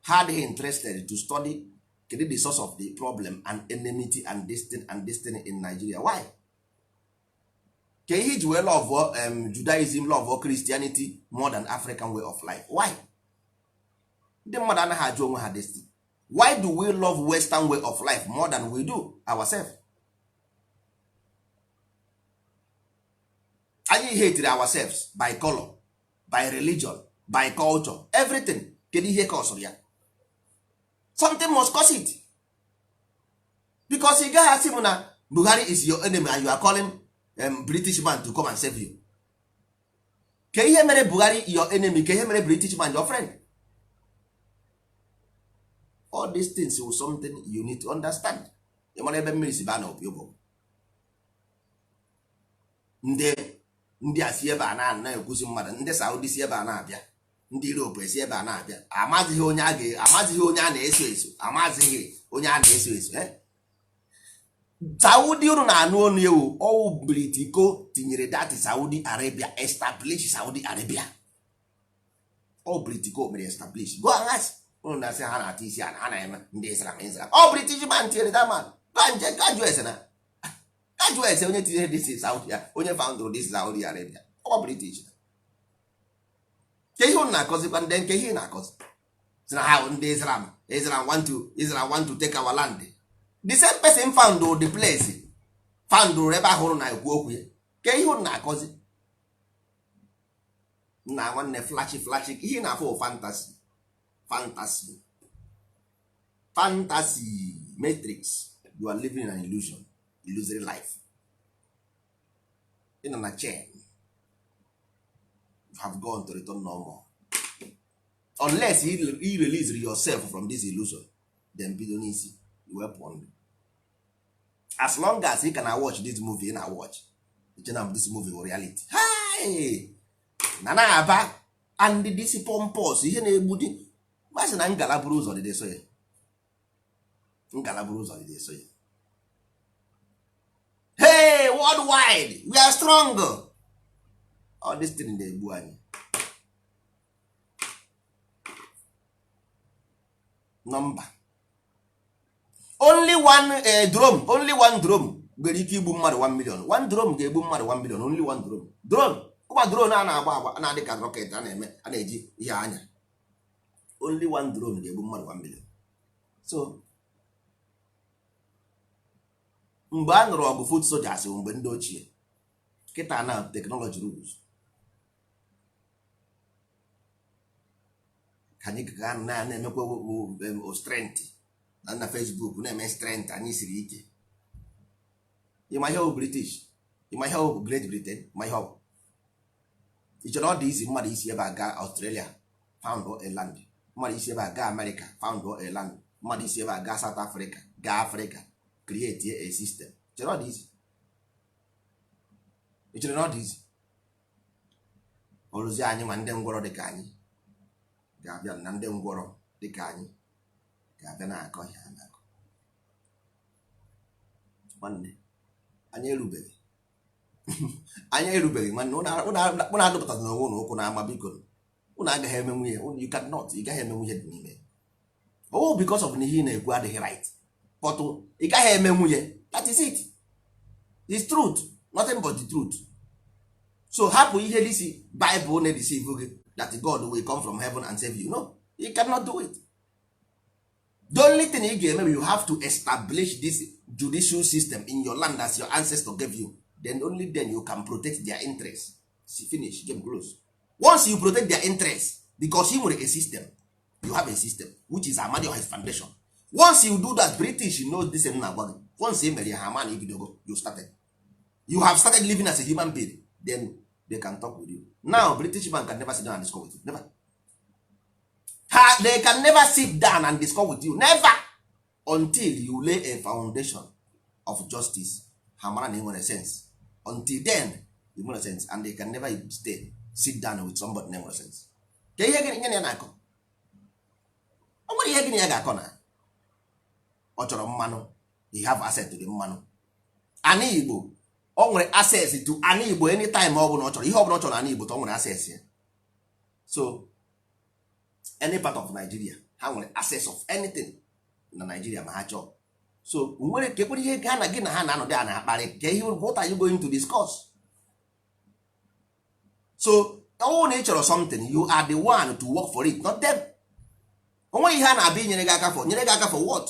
Speaker 1: ha adịghị interested to study kedu the source of the problem and enmity and this thing and this thing in Nigeria. Why? Ka ihe iji wee love Judaism, love Christianity more than African way of life? Why? Ndị mmadụ anaghị ajụ onwe ha this thing. Why do we love Western way of life more than we do ourselves? Anyị hated ourselves by color, by religion, by culture, everything. Kedu ihe kọsụrụ ya? Something must cause it, because ị gaghị asị m na Buhari is your enemy and you are calling British man to come and save you. Ke ihe mere Buhari your enemy? Ke ihe mere British man your friend? All these things will something you need to understand. Ị mara ebe mmiri si baa na opi ụgbọ. Ndị a si ebe a na-ekwuzi mmadụ, ndị Saudi si ebe a na-abịa, ndị Europe esi ebe a na-abịa. Amazighị onye a ga, amazighị onye a na-eso eso, amazighị onye a na-eso eso. Saudi unu na-anụ onu ewu, ọwụ Britiko tinyere that Saudi Arabia, establish Saudi Arabia. Ọ Britiko mere establish. Go and ask. Unu na-asị ha na-ata isi ala, ha na-eme ndị Islam Islam. Ọ British man tinyere that man. Go jụọ ese na ka jụọ ese onye tinyere this Saudi, onye founded this Saudi Arabia. Ọ British. Ke ihe unu na-akọzikwa? Ndị nke ihe na-akọzi si na ha ndị Islam, Islam want to, Islam want to take our land. The same person found the place, found ebe ahụ unu na-ekwu okwu ya. Ke ihe unu na-akọzi nna nwanne? Flashy flashy ihe na-afụ, fantasy, fantasy, fantasy, matrix. You are living in an illusion, illusory life. Ị nọ na chain. You have gone to return no more unless you release yourself from this illusion, then bido n'isi wepụ ndụ. As long as you can watch this movie, ị na watch iche na this movie bụ reality. Hey! Na na-aba and this pompous ihe na-egbu dị masị na ngala buru ụzọ dị so ya, ngala buru ụzọ dị so ya. Hey, worldwide we are strong. All this thing na-egbu anyị. Nọmba only one drone, only one drone nwere ike igbu mmadụ 1 million. One drone ga-egbu mmadụ 1 million. Only one drone, drone ụgba, drone a na-agba agba, na-adị ka rocket, a na-eme, a na-eji ihe anya. Only one drone ga-egbu mmadụ 1 million. So mgbe a nụrụ ọgụ foot soldiers bụ mgbe ndị ochie. Kịta na technology rules ka anyị ga na-emekwa strength na Facebook, na-eme strength. Anyị siri ike. Ịma ihe bụ British? Ịma ihe bụ Great Britain? Ma ihe ọ bụ ị chere ọ dị izi mmadụ isi ebe a gaa Australia found a land, mmadụ isi ebe a gaa America found a land, mmadụ isi ebe a gaa South Africa, gaa Africa, create a system. Chere ọ dị izi? Ị chere na ọ dị izi? Ọrụzi anyị ma ndị ngwọrọ dịka anyị ga-abịa, na ndị ngwọrọ dịka anyị ga-abịa na-akọ ihe a na-akọ. Nwanne, anyị erubeghị, anyị erubeghị. Nwanne, ụnụ adụpụtara n'onwe ụnụ ụkwụ na-ama. Biko, ụnụ agaghị emenwu ihe. You cannot, ị gaghị emenwu ihe dị n'ime. Oh, because of na ihe ị na-ekwu adịghị right, but ị gaghị emenwu ya. That is it. It's truth, nothing but the truth. So hapụ ihe disi Bible na-edeceive gị that God will come from heaven and save you. No, you cannot do it. The only thing ị ga-eme, you have to establish this judicial system in your land as your ancestor gave you. Then only then you can protect their interest. See, finish, game close. Once you protect their interest, because you nwere a system, you have a system which is Amadioha's foundation. Once you do that, British knows this. Na agwa gị, once e mere ya, ha ma na ibidogo. You started, you have started living as a human being. Then they can talk with you. Now British man can never sit down and discuss with you. Never. Ha, they can never sit down and discuss with you, never, until you lay a foundation of justice. Ha mara na ị nwere sense. Until then you nwere sense, and they can never stay sit down with somebody na nwere sense. Ka ihe gịnị ya na-akọ? O nwere ihe gịnị ya ga-akọ na ọ chọrọ mmanụ? You have access to the mmanụ ana Igbo. O nwere access to ana Igbo. Anytime ọ bụla ọ chọrọ, ihe ọ bụla ọ chọrọ ana Igbo, ọ nwere access ya. So any part of Nigeria, ha nwere access of anything na Nigeria ma ha chọọ. So nwere ka ekwere ihe ha na gị na ha na-anọdị a na-akparị ka ihe. What are you going to discuss? So ọnwụ na ị chọrọ something, you are the one to work for it, not them. Onweghị ihe a na-abịa inyere gị aka for. Nyere gị aka for what?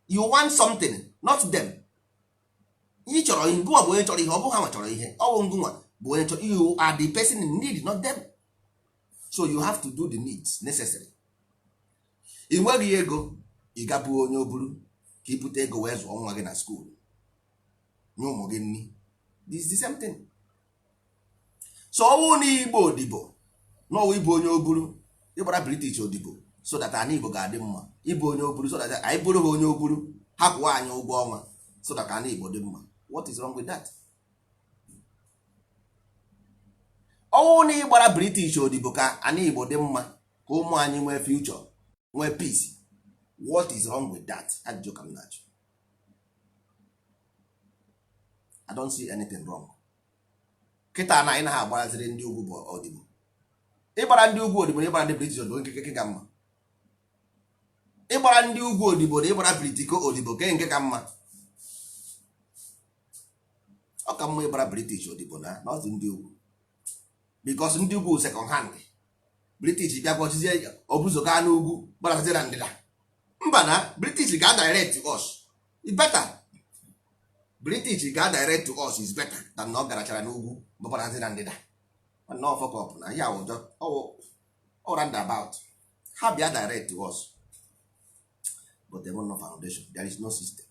Speaker 1: You want something, not them. Ị chọrọ ihe, ngụnwa bụ onye chọrọ ihe. Ọ bụ ha nwa chọrọ ihe. Ọ bụ ngụnwa bụ onye chọrọ. You are the person in need, not them. So you have to do the needs necessary. Ị nweghị ego, ị gabụ onye oburu ka ị bute ego wee zụọ nwa gị na school, nye ụmụ gị nri. This is the same thing. So ọnwụ na Igbo odibo n'ọwụ ịbụ onye oburu, ịgbara British odibo. so that ana Igbo ga-adị mma. Ịbụ onye oburu so that anyị bụrụ ha onye oburu, ha kwụọ anyị ụgwọ ọnwa so that ana Igbo dị mma. What is wrong with that? Ọnwụ na ịgbara British odibo ka ana Igbo dị mma, ka ụmụ anyị nwee future, nwee peace. What is wrong with that? Ajụjụ ka m na-ajụ. I don't see anything wrong. Kịta na anyị na ha agbaraziri ndị ugwu bụ odibo. Ịgbara ndị ugwu odibo na ịgbara ndị British odibo, nke ka mma? Ịgbara ndị ugwu odibo na ịgbara Britiko odibo, ke nke ka mma? Ọ ka mma ịgbara British odibo na not ndị ugwu, because ndị ugwu second hand. British bịa gọchizie obuzo gaa n'ugwu, gbarazie na ndịda. Mba, na British ga direct to us is better. British ga direct to us is better than na ọ garachara n'ugwu, gbarazie na ndịda. Na ọfọkọp na ya ụjọ all roundabout. Ha bịa direct to us, but they want no foundation. There is no system.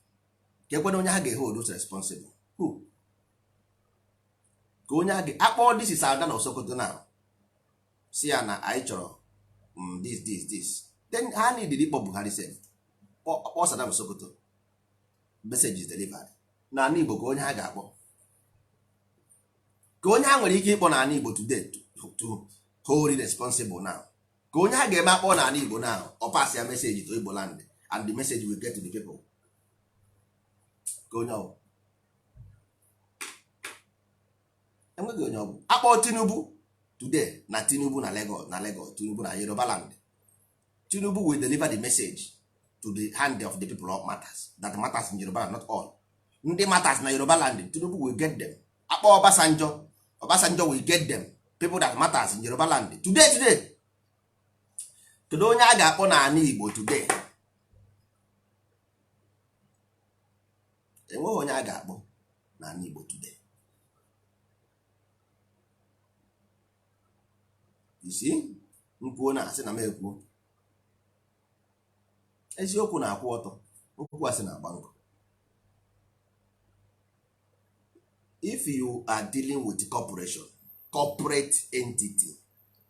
Speaker 1: Ka ekwena onye ha ga-hold responsible, who ka onye a akpọ? This is Ada na Sokoto now. Si ya na anyị chọrọ this, this, this, then ha need ịkpọ Buhari sef, kpọ Saddam Sokoto. Message is delivered. N'ala Igbo, ka onye ha ga-akpọ, ka onye ha nwere ike ịkpọ n'ala Igbo today to hold it responsible now? Ka onye ha ga-eme akpọ n'ala Igbo now, ọ pass ya message to Igbo land and the message will get to the people? Ka onye ọ enweghị onye ọ bụ akpọ Tinubu today na Tinubu na Lagos, na Lagos, Tinubu na Yoruba land, Tinubu will deliver the message to the hand of the people of matters that matters in Yoruba land, not all ndị matters na Yoruba land. Tinubu will get them. Akpọ Obasanjo, Obasanjo will get them, people that matters in Yoruba land today. Today, kedu onye a ga-akpọ n'ala Igbo today? Enweghị onye a ga-akpọ n'ala Igbo today. Isi nkwuo na asị na m ekwuo eziokwu na-akwụ ọtọ, okwu asị na-agba nkụ. If you are dealing with corporation, corporate entity,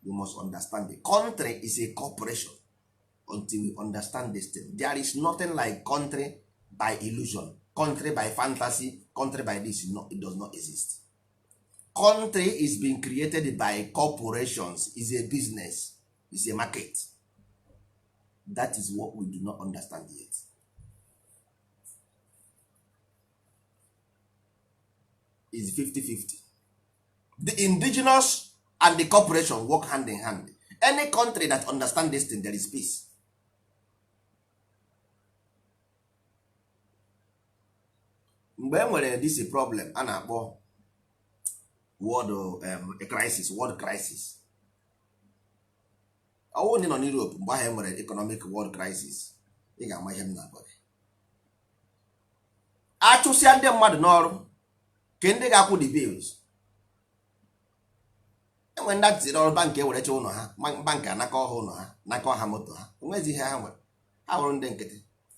Speaker 1: you must understand the country is a corporation. Until we understand this thing, there is nothing like country by illusion, country by fantasy, country by this. No, it does not exist. Country is being created by corporations, is a business, is a market. That is what we do not understand yet. Is 50-50. The indigenous and the corporation work hand in hand. Any country that understand this thing, there is peace. Mgbe e nwere this problem a na-akpọ world crisis, world crisis, ọwụ ndị nọ n'Europe mgbe ahụ e nwere economic world crisis, ị ga-ama ihe m na-agwa gị. Achụsịa ndị mmadụ n'ọrụ, ke ndị ga-akwụ the bills? Enwe ndị atịrị ọrụ, bankị ewerecha ụlọ ha, bankị anakọ ha ụlọ ha, nakọ ha moto ha. Enwezi ihe ha nwere. Ha hụrụ ndị nkịtị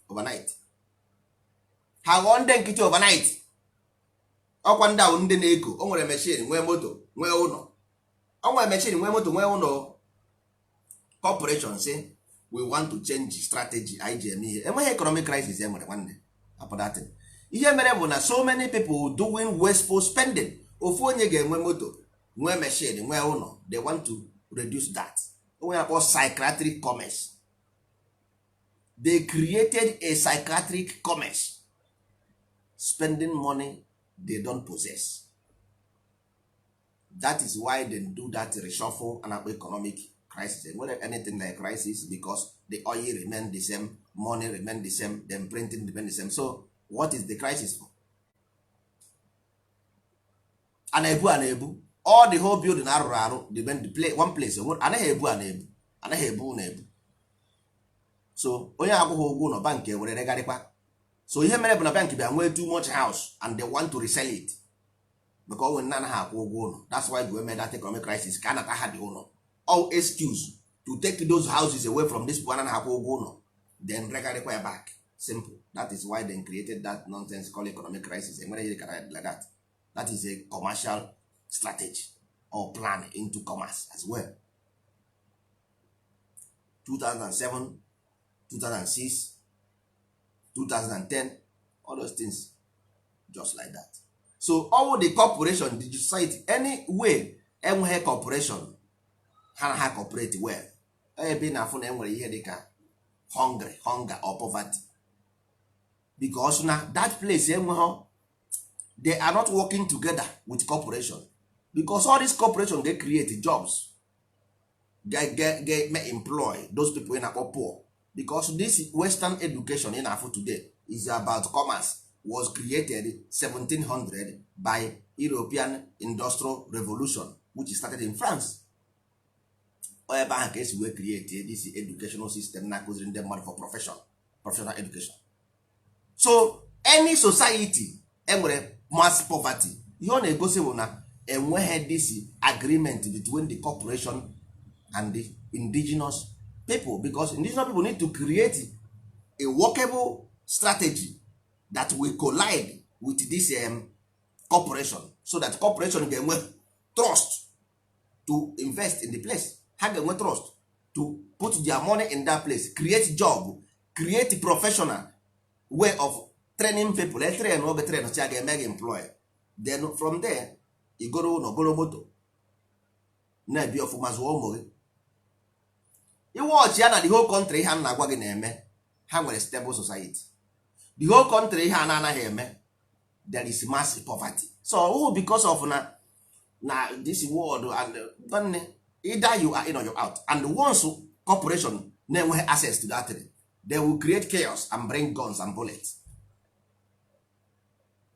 Speaker 1: overnight, ha ghọọ ndị nkịtị overnight. Ọkwa ndị ahụ ndị na-eko o nwere machine, nwee moto, nwee ụlọ. O nwere machine, nwee moto, nwee ụlọ. Corporation say we want to change strategy anyị ji eme ihe. Enweghị economic crisis e nwere, nwanne. Hapụ that thing. Ihe mere bụ na so many people doing wasteful spending. Ofu onye ga-enwe moto, nwee machine, nwee ụlọ. They want to reduce that. Onwe akpọ psychiatric commerce. They created a psychiatric commerce, spending money they don't possess. That is why they do that reshuffle and akpọ economic crisis. Enwere anything like crisis because the oil remain the same, money remain the same, then printing remain the same. So what is the crisis for? A na-ebu, a na-ebu all the whole building arụrụ arụ remain the play, one place. Anaghị ebu, a na-ebu, anaghị ebu na ebu. So onye akwụghị ụgwọ ụlọ, bank ewere regharịkwa. So ihe mere bụ na bank bịa nwee too much house and they want to resell it because onwe nna anaghị akwụ ụgwọ ụlọ. That's why we made that economic crisis, ka a nata ha dị ụlọ. All excuse to take those houses away from this people anaghị akwụ ụgwọ ụlọ, then regharịkwa ya back. Simple. That is why they created that nonsense called economic crisis. Enwere ihe kara like that. That is a commercial strategy or plan into commerce as well, 2007, 2006, 2010, all those things just like that. So all the corporation, the society, any way enweghị corporation, ha na ha cooperate well, ebe ị na-afụ na enwere ihe dịka hungry, hunger or poverty, because na that place enweghị, they are not working together with corporation, because all this corporation dey create jobs, get employ those people ị na-akpọ poor, because this western education ị na-afụ today is about commerce, was created 1700 by European Industrial Revolution, which started in France. Ebe ahụ ka esi wee create this educational system na-akụziri ndị mmadụ for profession, professional education. So any society enwere mass poverty, ihe ọ na-egosi bụ na enweghị this agreement between the corporation and the indigenous people, because indigenous people need to create a workable strategy that will collide with this corporation, so that corporation ga-enwe trust to invest in the place. Ha ga-enwe trust to put their money in that place, create job, create professional way of training people. E train oge train si a ga-eme gị employ, then from there igoro ụlọ, goro moto, na-ebi ọfụma, zụọ ụmụ gị. Iwe ọchị ya na the whole country, ihe a na-agwa gị na-eme, ha nwere stable society. The whole country, ihe a na-anaghị eme, there is mass poverty. So oh, because of na this world and nwanne, either you are in or you out. And once corporation na-enweghị access to that thing, they will create chaos and bring guns and bullets.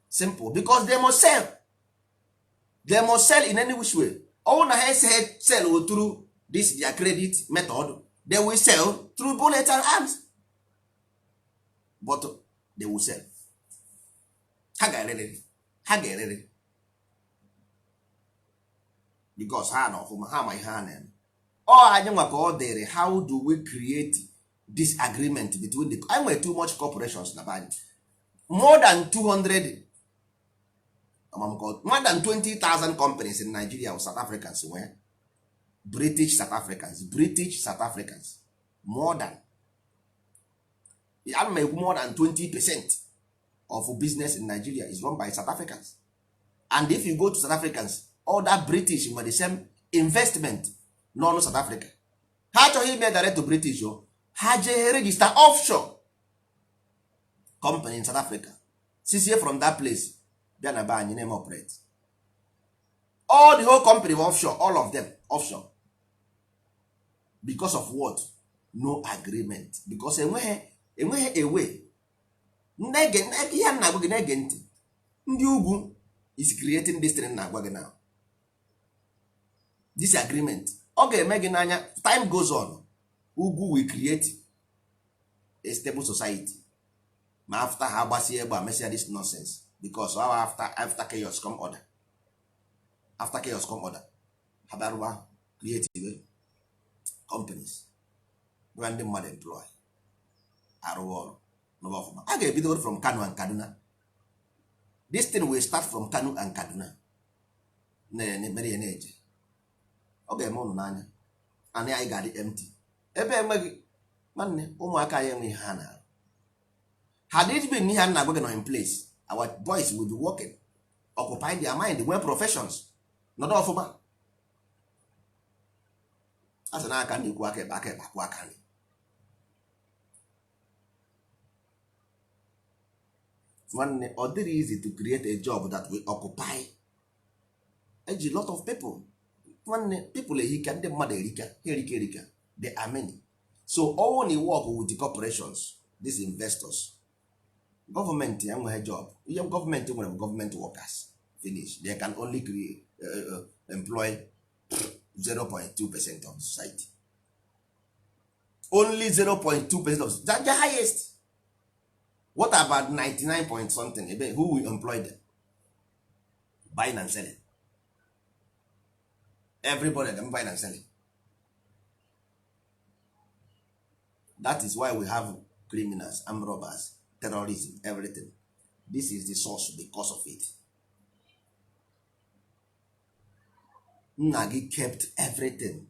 Speaker 1: Simple, because they must sell, they must sell in any which way. Ọwụ na ha ese sell through this their credit method, they will sell through bullets and arms, but they will sell. Ha ga-erere, ha ga-erere, because ha na ọfụma, ha ma ihe ha na-eme. Ọ anyị nwa ka ọ dịrị, how do we create this agreement between the, anyị nwere too much corporations na be anyị, more than 200, more than 20,000 companies in Nigeria. South Africans nwee, British South Africans, British South Africans, more than, ana m ekwu, more than 20% of business in Nigeria is run by South Africans. And if you go to South Africans, other British nwere the same investment n'ọnụ South Africa. Ha achọghị ime direct to British o, ha jee register offshore company in South Africa, sizie from that place bịa na be anyị na-eme operate. All the whole company offshore, all of them offshore. Because of what? No agreement, because enweghị a way. Na-ege ihe a na-agwa gị, na-ege ntị. Ndị ugwu is creating this thing na-agwa gị now, this agreement. Ọ ga-eme gị n'anya. Time goes on, ugwu will create a stable society, ma after ha agbasie egbe, mesịa this nonsense, because after chaos come order, after chaos come order. Ha bịarụwa create companies gwa ndị mmadụ employ, arụwa ọrụ n'ụwa ọfụma. A ga-ebido from Kano and Kaduna. This thing will start from Kano and Kaduna, mere ya na-eje. Ọ ga-eme ụnụ n'anya, anị anyị ga-adị empty, ebe enweghị nwanne, ụmụaka anyị enweghị ha na-arụ. Had it been ihe a na-agwa gị nọ in place, our boys will be working, occupy their mind, nwee professions, nọdụ ọfụma. A sị n'aka ndị ikwu aka ekpe, aka ekpe akwụ aka nri. Nwanne, ọ dịrị easy to create a job that will occupy eji lot of people. Nwanne, people ehika, ndị mmadụ erika, ha erika erika, they are many. So all na work with the corporations, these investors, gọọmenti enweghị job. Ihe gọọmenti nwere bụ gọọmenti workers, finish. They can only create, employ 0.2% of society, only 0.2% of, that's the highest. What about 99 point something? Ebe who will employ them? Buying and selling, everybody them buying and selling. That is why we have criminals, armed robbers, terrorism, everything. This is the source, the cause of it. Nna gị kept everything.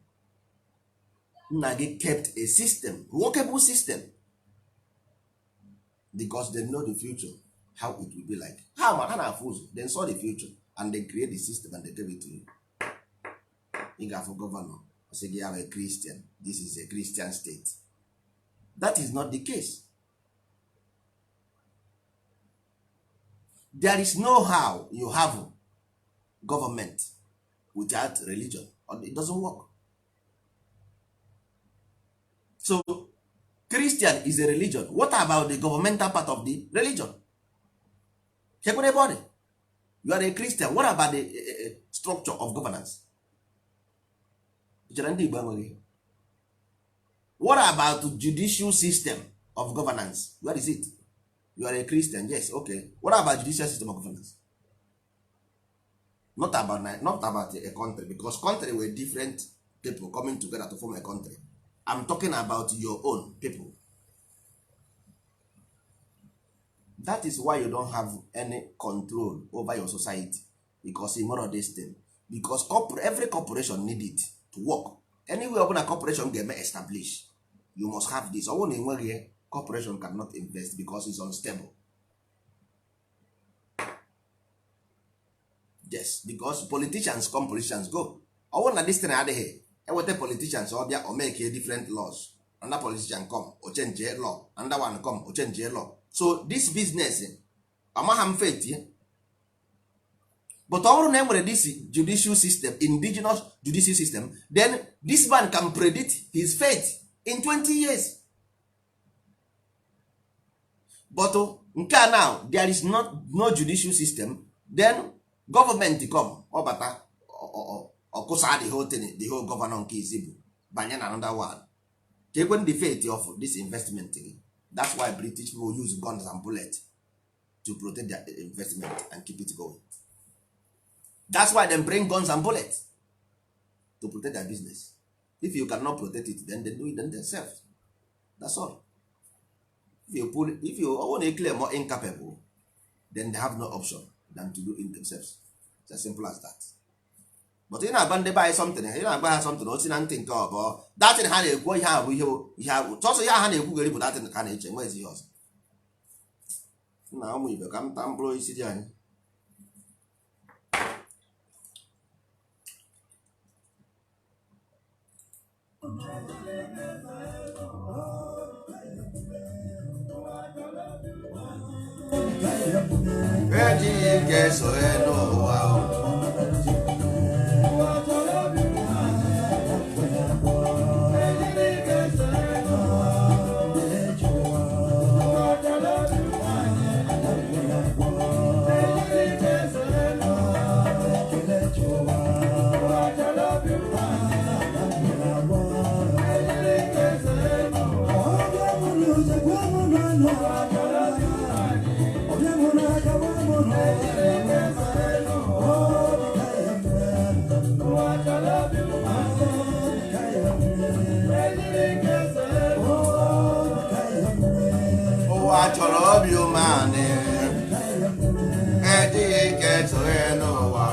Speaker 1: Nna gị kept a system, workable system, because they know the future, how it will be like. Ha ma ha na-afụ ụzọ. They saw the future and they create the system and they gave it to you. Ị ga-afụ governor, ọ sị gị ya bụ Christian, this is a Christian state. That is not the case. There is no how you have government without religion. It doesn't work. So Christian is a religion. What about the governmental part of the religion? Chekwere ebe ọ dị. You are a Christian. What about the structure of governance? Chere ndị Igbo enweghị. What about judicial system of governance? Where is it? You are a Christian, yes, okay. What about judicial system of governance? Not about a country, because country were different people coming together to form a country. I'm talking about your own people. That is why you don't have any control over your society, because you nwere this thing, because every corporation need it to work. Anywhere ọbụla corporation ga-eme establish, you must have this. Ọ bụrụ na enweghị ya, corporation cannot invest because it's unstable. Yes, because politicians come, politicians go. Ọ bụrụ na this thing adịghị, eweta politicians, ọ bịa, o make different laws. Another politician come, o change law. Another one come, o change law. So this business amagha m fate ya. But ọ bụrụ na e nwere this judicial system, indigenous judicial system, then this man can predict his fate in 20 years. But nke a now, there is not no judicial system. Then government come, ọ bata, ọkụsa the whole thing, the whole governor nke izi bụ banye na another one. Ka ekwe the fate of this investment gị. That's why British people use guns and bullets to protect their investment and keep it going. That's why them bring guns and bullets to protect their business. If you cannot protect it, then they do it themselves. That's all. If you pull, if you ọ na claim more incapable, then they have no option than to do it themselves. It's as simple as that. But ị na-agba ndị be anyị something, ị na-agba ha something, o si na ntị nke ọbọ datin ha na-ekwu. Ihe ahụ bụ ihe ahụ sọsọ ihe ha na-ekwugheri bụ datin ka ha na-eche nwezi ihe ọzọ. Nna ụmụ ibe, ka m taa mkpụrụ osisi dị anyị. Ejighị ike sonye n'ụwa o. Ụwa chọrọ obi umeanị, ejighị ike sonye n'ụwa.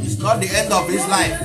Speaker 1: It's not the end of his life.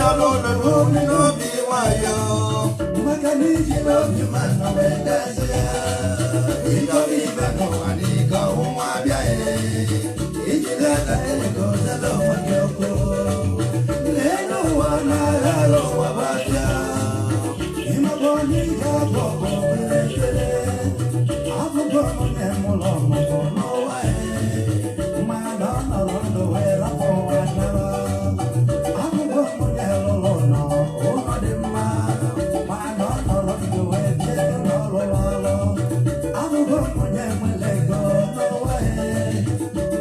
Speaker 1: chọrọ ụlọ n'obi n'obi nwayọ.
Speaker 2: Maka na iji
Speaker 1: N'obi mmanụ wee dezie. Ịchọrọ ibe n'ụwa n'ike ọnwụnwa abịaghị. Iji leta ego zela onwe gị okwu. N'elu ụwa na-aghara ụwa bụ abịa.
Speaker 2: Ịmabụ onye ị ga-abụ ọgbọ were kele. Abụgo m onye mụrụ ọmụmụ n'ụwa mana ọ nọrọ ndụ wee rapụ ụwa naba. Abụgo m onye lụrụ ụlọ ụlọ dị mma mana ọ nọrọ ndụ wee bie n'ọrụ ọrụ. Abụgo m onye nwere ego n'ụwa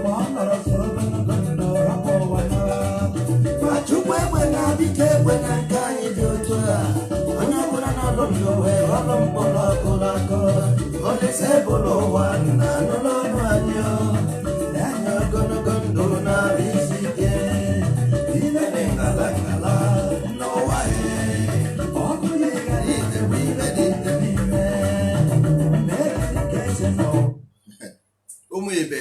Speaker 2: ma ọ nọrọ soro ogologo ndụ rapụ ụwa naba.
Speaker 1: Ma Chukwu ekwe na dike ekwe na nke anyị dị otu a. Onye ọbụla n'ọlụ ndụ wee ghọrọ mkpụrụ ọkụ n'akụ. Olise bụrụ ụwa na anụ n'ọnụ anyị o. Na-enye ogologo ndụ na-arụ isi ike. Ibe dị ngala ngala n'ụwa ya.
Speaker 2: Ọkụ ya gara
Speaker 1: Ite bụ ibe dị nte
Speaker 2: n'ime na-ekiri ka esi n'ụwa.
Speaker 1: Ụmụ ibe,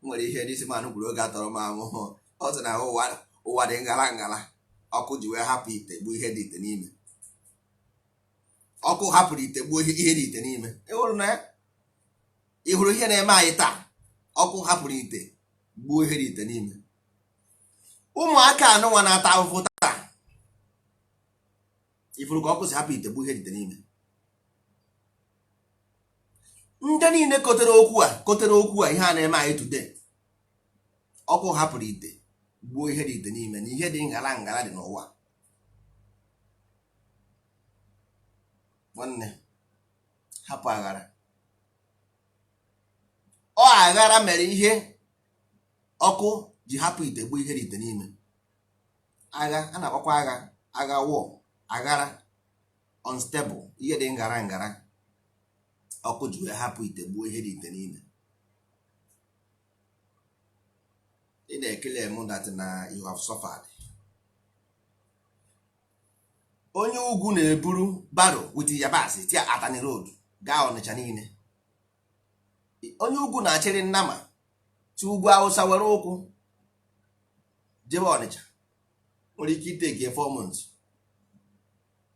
Speaker 1: nwere ihe n'isi manụ kwuru oge atọrọ m ahụhụ. Ọ sị na ụwa ụwa dị ngala ngala, ọkụ ji wee hapụ ite gbuo ihe dị ite n'ime. Ọkụ hapụrụ ite gbuo ihe dị ite n'ime. Ịhụrụ na ya, ị hụrụ ihe na-eme anyị taa? Ọkụ hapụrụ ite gbuo ihe dị ite n'ime. Ụmụaka anụnwa na-ata ahụhụ taa, ifuru ka ọkụ si hapụ ite gbuo ihe dị ite n'ime. Ndị niile kotere okwu a, kotere okwu a, ihe a na-eme anyị today, ọkụ hapụrụ ite gbuo ihe dị ite n'ime, na ihe dị ngala ngala dị n'ụwa. Nwanne, hapụ aghara. Ọ aghara mere ihe ọkụ ji hapụ ite gbuo ihe dị ite n'ime. Agha a na-akpọkwa agha, agha, war, aghara, unstable, ihe dị ngara ngara. Ọkụ ji wee hapụ ite gbuo ihe dị ite n'ime. Ị na-ekele m that na you have suffered. Onye ugwu na-eburu barrow with yabasị tia Atani Road gaa Ọnịcha niile. Onye ugwu na-achịrị nnama ti ugwu Awụsa were ụkwụ jebe Ọnịcha, nwere ike iteke 4 months.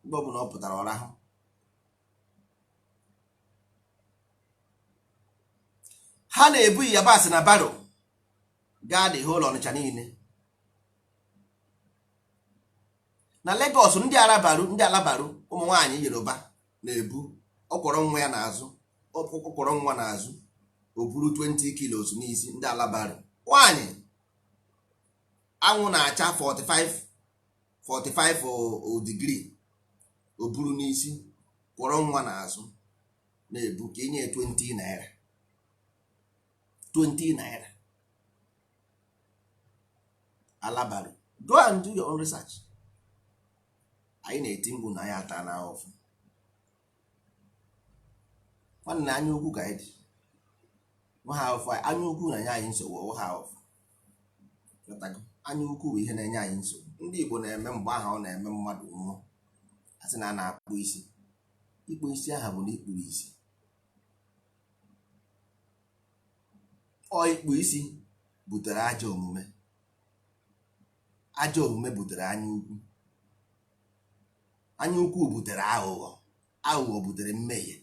Speaker 1: Mgbe ọbụla ọ pụtara, ọ rahụ. Ha na-ebu yabasị na barrow gaa the whole Ọnịcha niile. Na Lagos, ndị arabaru, ndị alabaru, ụmụ nwaanyị Yoruba na-ebu ọkwọrọ nwa ya n'azụ, ọkwọrọ nwa n'azụ, o buru 20 kilos n'isi. Ndị alabaru nwaanyị, anwụ na-acha 45 45 o degree, o buru n'isi, kwọrọ nwa n'azụ, na-ebu ka enye ya 20 naira, 20 naira. Alabaru, go and do your own research. Anyị na-eti mkpu na anyị ata na ahụfụ. Nwanne, anya ukwu ka anyị dị nwa ha ahụfụ. Anya ukwu na-enye anyị nsogbu. Ọwụ ha ahụfụ. Ghọtago? Anya ukwu bụ ihe na-enye anyị nsogbu. Ndị Igbo na-eme mgbe ahụ ọ na-eme mmadụ nwụọ, a sị na a na-akpụ isi. Ikpu isi aha bụ na ikpuru isi. Ọ ikpu isi butere ajọ omume. Ajọ omume butere anya ukwu. Anya ukwu butere aghụghọ. Aghụghọ butere mmehie.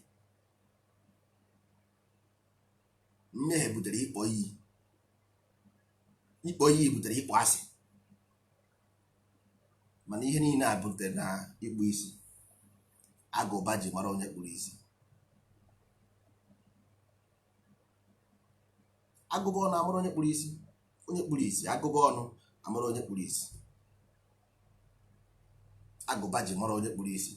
Speaker 1: Mmehie butere ịkpọ iyi. Ịkpọ iyi butere ịkpọ asị. Mana ihe niile a butere na ikpu isi. Agụba ji mara onye kpuru isi. Agụba ọnụ amara onye kpuru isi. Onye kpuru isi, agụba ọnụ amara onye kpuru isi. Agụba ji mara onye kpuru isi.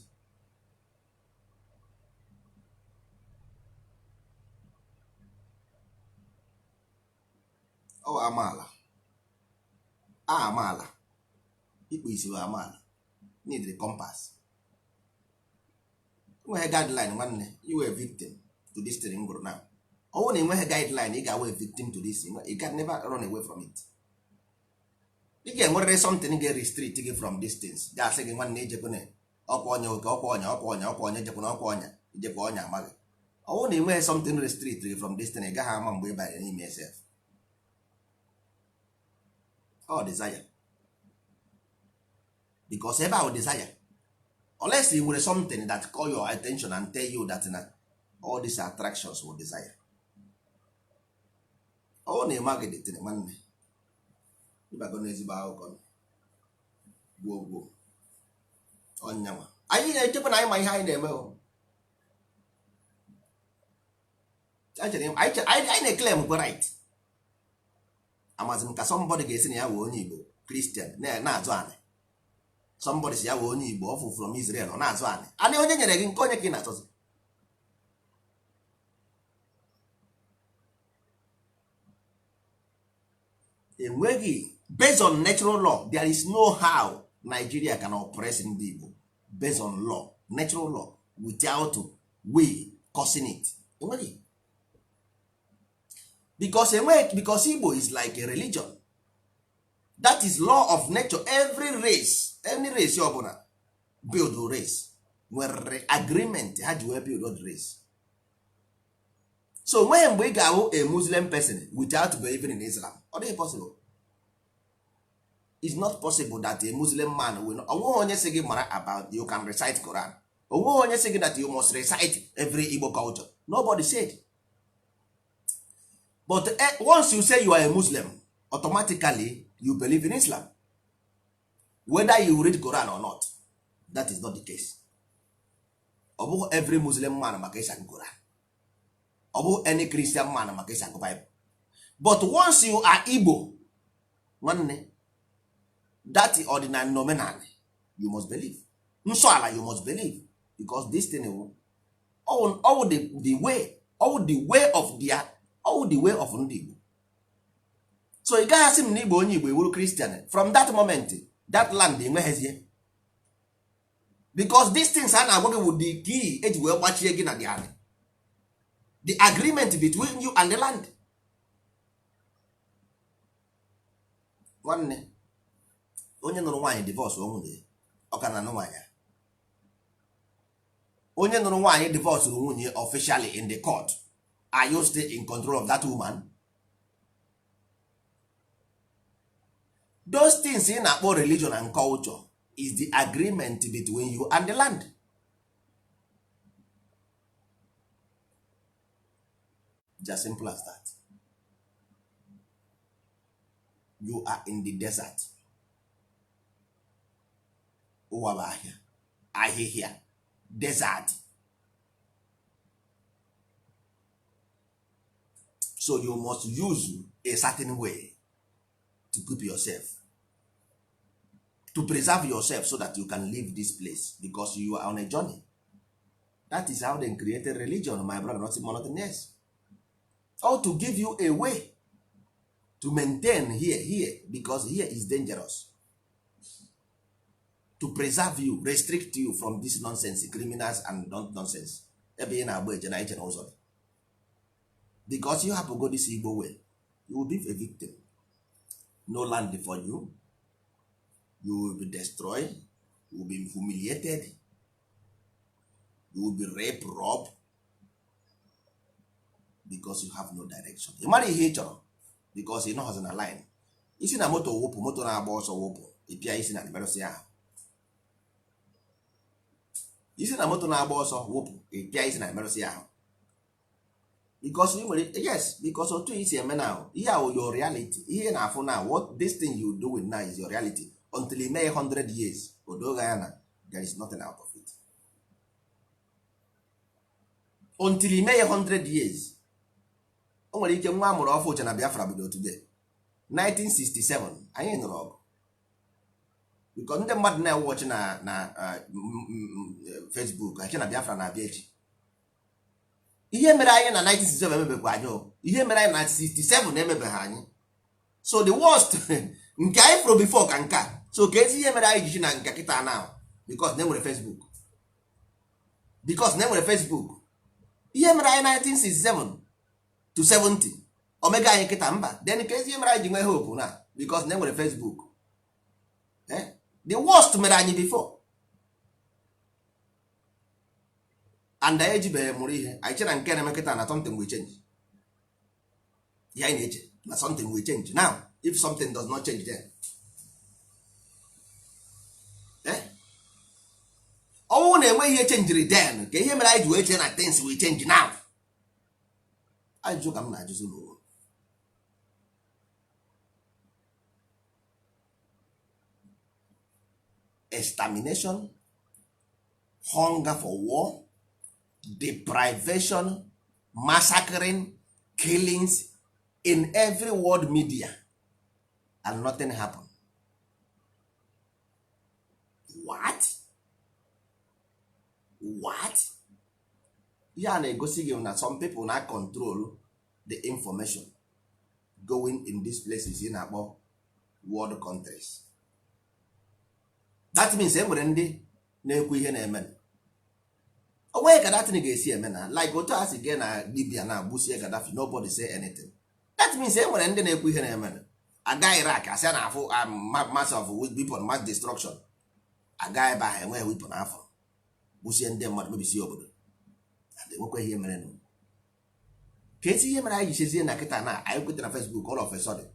Speaker 1: Ọ bụ amaala a, amaala ikpu isi bụ amaala. Need the compass, enweghị guideline. Nwanne, you were victim to this thing m gụrụ now. Ọ bụrụ na ị nweghị guideline, ị ga-awe victim to this. You can never run away from it. Ị ga-enwerịrị something ga-restrict gị from these things. Ga-asị gị, nwanne, ijekwana ọkwa ọnya oke, ọkwa ọnya, ọkwa ọnya, ọkwa ọnya, ejekwana ọkwa ọnya, ijekwa ọnya amaghị. Ọ bụrụ na ị nweghị something restrict gị from this thing, ị gaghị ama mgbe ị banyere n'ime sef. Ọ desire. Because ebe ahụ desire, unless you nwere something that call your attention and tell you that na all these attractions will desire. Ọ na-eme gị dịtịrị nwanne, ịbago n'ezigbo akụkọ gwuo gwuo ọnyanwa. Anyị na-echekwa na anyị ma ihe anyị na-eme o. Anyị na-eclaim kwe right. Amazi m ka somebody ga-esi na ya wee onye Igbo Christian na-azụ anị. Somebody si ya wee onye Igbo ọfụ from Israel, ọ na-azụ anị. Anị onye nyere gị, nke onye ka ị na-achọzi? Enweghị. Based on natural law, there is no how Nigeria can oppress ndị Igbo based on law, natural law, without we causing it. Enweghị. Because enweghị, because Igbo is like a religion. That is law of nature. Every race, any race ọbụla build race nwere agreement ha ji wee build the race. So nweghị mgbe ị ga-ahụ a Muslim person without believing in Islam. Ọ dịghị possible. It's not possible that a Muslim man will not. Onweghị onye sị gị mara about you can recite Quran. Onweghị onye sị gị that you must recite every Igbo culture. Nobody said. But once you say you are a Muslim, automatically you believe in Islam, whether you read Quran or not. That is not the case. Ọ bụghị every Muslim man maka esi agụ Quran. Ọ bụghị any Christian man maka esi agụ Bible. But once you are Igbo, nwanne, that ọdịnala na omenala you must believe, nsọ ala you must believe, because this thing all the way, all the way of their, all the way of ndị Igbo. So ị gaghị asị m na Igbo, onye Igbo ewuru Christian, from that moment that land enweghezie, because these things a na-agwa gị wụ the key eji wee gbachie gị na the anị, the agreement between you and the land. Nwanne, onye nụrụ nwaanyị divorce o nwunye, ọ ka na-anụ nwaanyị a. Onye nụrụ nwaanyị divorce nwunye officially in the court, are you still in control of that woman? Those things ị na-akpọ religion and culture is the agreement between you and the land. Just simple as that. You are in the desert. Ụwa bụ ahịa, ahịhịa, desert. So you must use a certain way to keep yourself, to preserve yourself, so that you can leave this place, because you are on a journey. That is how they created religion, my brother. Nothing more, nothing else. Or to give you a way to maintain here, because here is dangerous, to preserve you, restrict you from this nonsense, criminals and nonsense. Ebe ị na-agba eje na iche na ụzọ dị, because you hapụ go this Igbo way, you will be a victim. No land for you. You will be destroyed, you will be humiliated, you will be raped, robbed, because you have no direction. Ị mara ihe ị chọrọ, because ị nọghọzi na line. Isi na moto wụpụ, moto na-agba ọsọ wụpụ, ịpịa isi na merụsị ahụ. Isi na moto na-agba ọsọ wụpụ, ịpịa isi na merụsị ahụ, because ị nwere, yes, because otu isi eme now, ihe ahụ your reality, ihe ị na-afụ now, what this thing you doing now is your reality until ị mee 100 years, o doghị anya na there is nothing out of it. Until ị mee 100 years, o nwere ike nwa amụrụ ọfụ uche na Biafra bido today. 1967 anyị nụrụ ọgụ, because ndị mmadụ na-ewọchị na Facebook ache na Biafra na-abịa echi. Ihe mere anyị na 1967 emebekwa anyị o. Ihe mere anyị na 67 emebeghị anyị. So the worst nke anyị fụrụ before ka nke a. So ka ezi ihe mere anyị ji na nke kịta now, because na enwere Facebook, because na enwere Facebook. Ihe mere anyị 1967 to 70 omega anyị kịta mba. Then ka ezi ihe mere anyị ji nwee hope na because na enwere Facebook. Eh? The worst mere anyị before and anyị ejibeghị mụrụ ihe. Anyị chere na nke na-eme kịta na something will change. Ihe anyị na-eche na something will change now, if something does not change then, Ọnwụ na-enweghị ihe chenjiri then, ka ihe mere anyị ji wee chee na things will change now? Ajụjụ ka m na-ajụzi n'ụwa. Extermination, hunger for war, deprivation, massacring, killings in every world media, and nothing happen. What? What? Ya na-egosi gị na some people na control the information going in these places ị na-akpọ world countries. That means e nwere ndị na-ekwu ihe na-eme. Onweghị ka datin ga-esi eme na like otu a si gee na Libya na gbusie Gaddafi, nobody say anything. That means e nwere ndị na-ekwu ihe na-eme. Aga Iraq, asị a na-afụ mass of weapon, mass destruction. Aga ebe ahụ, enweghị weapon afọ, gbusie ndị mmadụ, mebisie obodo, and enwekwa ihe mere nụ. Ka esi ihe mere anyị ji chezie na kịta na anyị kwetara na Facebook all of a sudden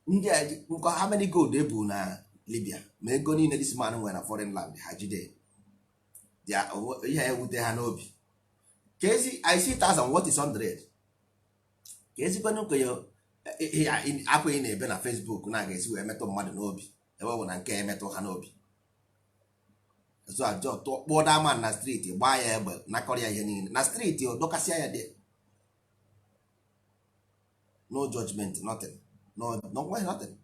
Speaker 1: ndị a nkọ. How many gold ebu na Libya, ma ego niile this man nwere na foreign land, ha jide ihe ewute ha n'obi. Ka ezi I see thousand, what is hundred? Ka ezikwanụ nke akwa ị na-ebe na Facebook na ga-esi wee metụ mmadụ n'obi, ebe ọ bụ na nke emetụ ha n'obi? So ajọ kpụọ that man na street, gbaa ya egbe, nakọrọ ya ihe niile na street, dọkasịa ya dị. No judgment, nothing, no, no, nothing.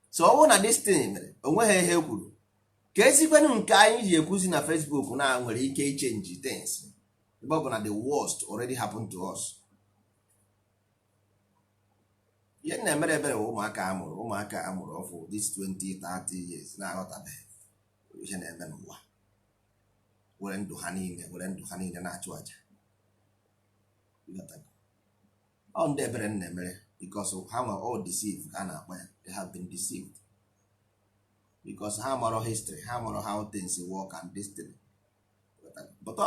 Speaker 1: So ọ bụrụ na this thing mere, onweghị ihe kwuru, ka ezikwenụ nke anyị ji ekwuzi na Facebook na nwere ike ichange things, ebe ọ bụ na the worst already happened to us? Ihe m na-emere ebere bụ ụmụaka amụrụ ọfụ this 20 30 years na-aghọtabeghị ihe na-eme n'ụwa, were ndụ ha niile na-achụ aja. Ọ ndị ebere m na-emere, because ha nwe all deceived ka a na-akpọ ya. They have been deceived because ha marọ history, ha marọ how things work and destiny. But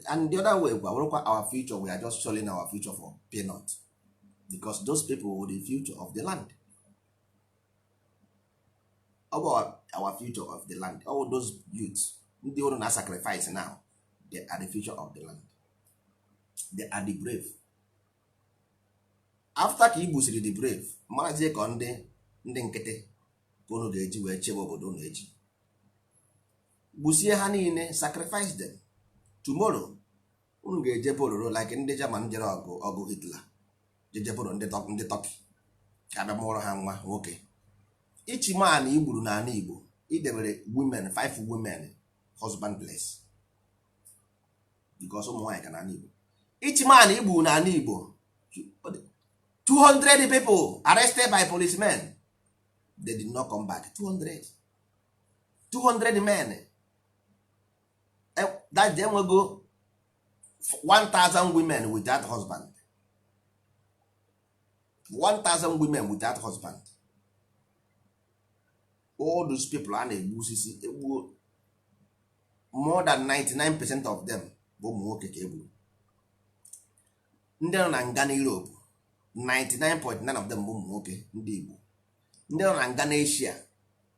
Speaker 1: and the other way gwa bụrụkwa our future, we are just selling our future for peanut, because those people were the future of the land. Ọ bụ our future of the land. All those youths ndị ụrụ na sacrifice now, they are the future of the land. They are the brave. After ka i gbusiri the brave, marazie ka ndị nkịtị ka unu ga-eji wee chebe obodo unu eji gbusie ha niile. Sacrifice them, tomorrow unu ga-eje bororo like ndị German jere ọgụ Hitler, jeje boro ndị Turkey ka abịa mụọrọ ha nwa nwoke. Ichi man igburu n'ala Igbo, idebere women, five women husbandless, because ụmụ nwaanyị ka n'ala Igbo. Ichi man igburu n'ala Igbo, 200 people arrested by policemen, they did not come back. 200, 200 men. That day enwego 1000 women without husband, 1000 women without husband. All those people a na-egbu osisi egbuo, more than 99% of them bụ ụmụ nwoke ka egburu. Ndị nọ na nga na Europe, 99.9 of them bụ ụmụ nwoke ndị Igbo. Ndị nọ na nga na Asia,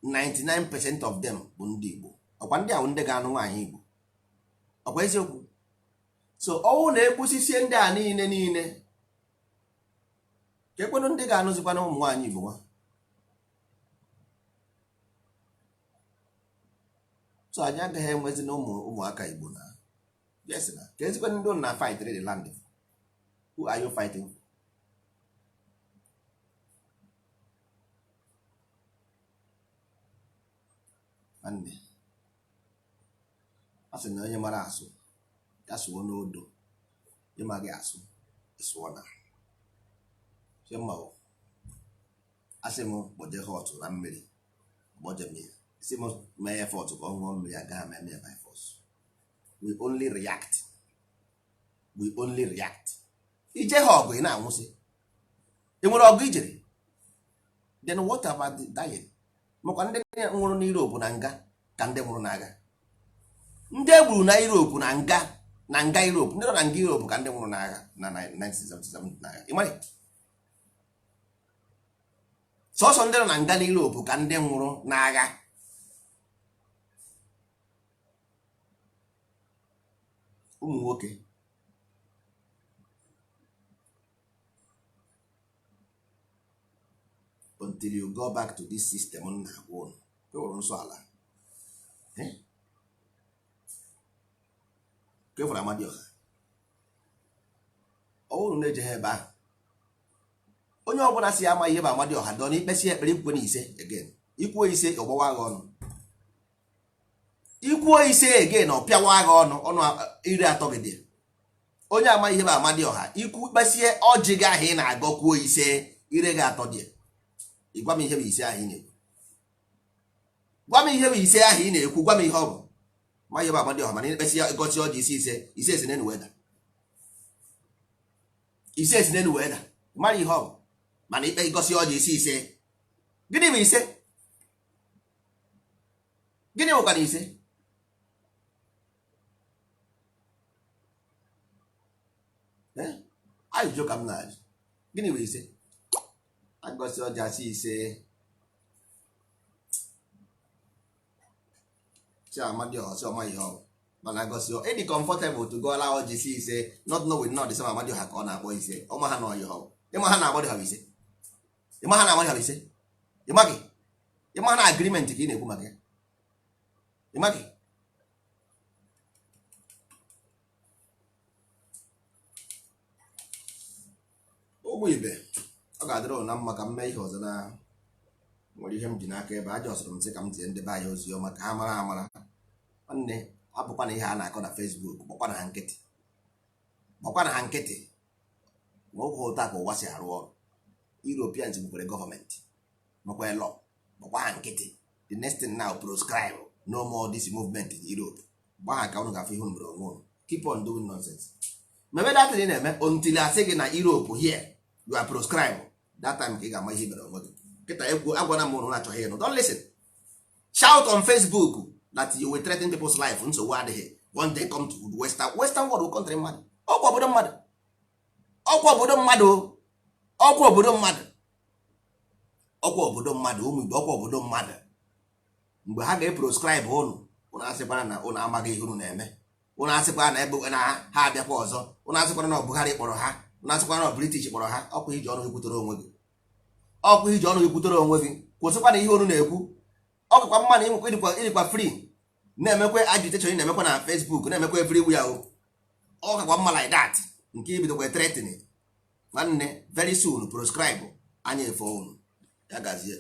Speaker 1: 99% of them bụ ndị Igbo. Ọkwa ndị ahụ ndị ga-anụ nwaanyị Igbo, ọkwa eziokwu? So ọnwụ na-egbusisie ndị a niile niile, ka ekwenụ ndị ga-anụzikwana ụmụ nwaanyị Igbo nwa. So anyị agaghị enwezi na ụmụaka Igbo na yes na ka ezikwe ndị na fight the land. Who are you fighting for? Nwanne, a sị na onye mara asụ ya sụọ n'odo, ịmaghị asụ, ịsụọ na sị mma. Asị m kpọje hot na mmiri, kpọje m ya, si m mee effort ka ọ ṅụọ mmiri, agaghị m eme ya by force. We only react, we only react. Ije ha ọgụ, ị na-anwụsị. Ị nwere ọgụ ijere? Then what about the dying? Makwa ndị nwụrụ na Europe na nga ka ndị nwụrụ n'agha. Ndị e gburu na Europe na nga Europe, ndị nọ na nga Europe ka ndị nwụrụ n'agha na 1977 n'agha. Ị mara sọsọ ndị nọ na nga na Europe ka ndị nwụrụ n'agha. Ụmụ nwoke until you go back to this system m na-agwa ụnụ kewụrụ nsọ ala kefụrụ Amadioha ọ bụrụ na ejeghị ebe ahụ onye ọbụla si ama ihe bụ Amadioha dọ na ikpesi ekpere ikwukwe na ise again ikwuo ise ọgbawa agha ọnụ ikwuo ise again ọ pịawa agha ọnụ ọnụ iri atọ gị dị. Onye ama ihe bụ Amadioha ikwu kpesie ọjị gị ahụ ị na-agọ kwuo ise ire gị atọ dị. Gwa m ihe bụ ise ahụ ị na-ekwu, gwa m ihe bụ ise ahụ ị na-ekwu, gwa m ihe ọ bụ. Ma ihe bụ Amadioha mana ikpesi gosi ọjị isi ise ise esi n'enu weda ise esi n'enu weda mara ihe ọ bụ mana ikpe gosi ọjị isi ise gịnị bụ ise? Gịnị bụkwa na ise? Ajụjụ ka m na-ajụ, gịnị bụ ise? Agọsi ọjị asị ise si Amadioha si ọma ihe ọ bụ mana agọsi ịdị comfortable to go ala ọjị si ise not knowing not the same Amadioha ka ọ na-akpọ ise ọma ha na ọyị ọ bụ ịma ha na Amadioha bụ ise ịma ha na Amadioha bụ ise ịma gị ịma ha na agreement ka ị na-ekwu maka ya ịma gị. Ụmụ ibe ọ ga-adịrị ụnụ na mma ka m mee ihe ọzọ na nwere ihe m ji n'aka ebe aja ọsọrọ m sị ka m tie ndị be anyị ozi ọma ka ha mara amara. Nwanne abụkwa na ihe a na-akọ na Facebook gbakwana ha nkịtị, gbakwana ha nkịtị ma oge ụta ka ụwa si arụ ọrụ. Europeans nwekwara gọọmenti nwekwa law, gbakwa ha nkịtị. The next thing now, proscribe no more this movement in Europe. Gba ha ka unu ga-afụ ihe unu mere onwe unu. Keep on doing nonsense. Mebe that thing ị na-eme until asị gị na Europe here you are proscribed. That time ka ị ga-ama ihe mere onwe gị. Kịta ekwu agwana m ụnụ na-achọghị ịnụ, don't listen. Shout on Facebook that you will threaten people's life. Nsogbu adịghị. One day come to western world will country mmadụ ọkwa obodo mmadụ ọkwa obodo mmadụ ọkwa obodo mmadụ ọkwa obodo mmadụ ụmụ Igbo ọkwa obodo mmadụ. Mgbe ha ga-eproscribe ụnụ ụnụ asịkwara na ụnụ amaghị ihe ụnụ na-eme, ụnụ asịkwara na ebe na ha abịakwa ọzọ, ụnụ asịkwara na Buhari kpọrọ ha, ụnụ asịkwara na British kpọrọ ha. Ọkwa iji ọnụ gị kwutere onwe gị, ọkwa iji ọnụ gị kwutere onwe gị. Kwụsịkwa na ihe ụnụ na-ekwu. Ọ kakwa mma na ịnwekwa ịdịkwa free na-emekwa agitation ị na-emekwa na Facebook na-emekwa everywhere o. Ọ kakwa mma like that nke ibidokwa threatening nwanne very soon proscribe anya efe ụnụ ya gazie.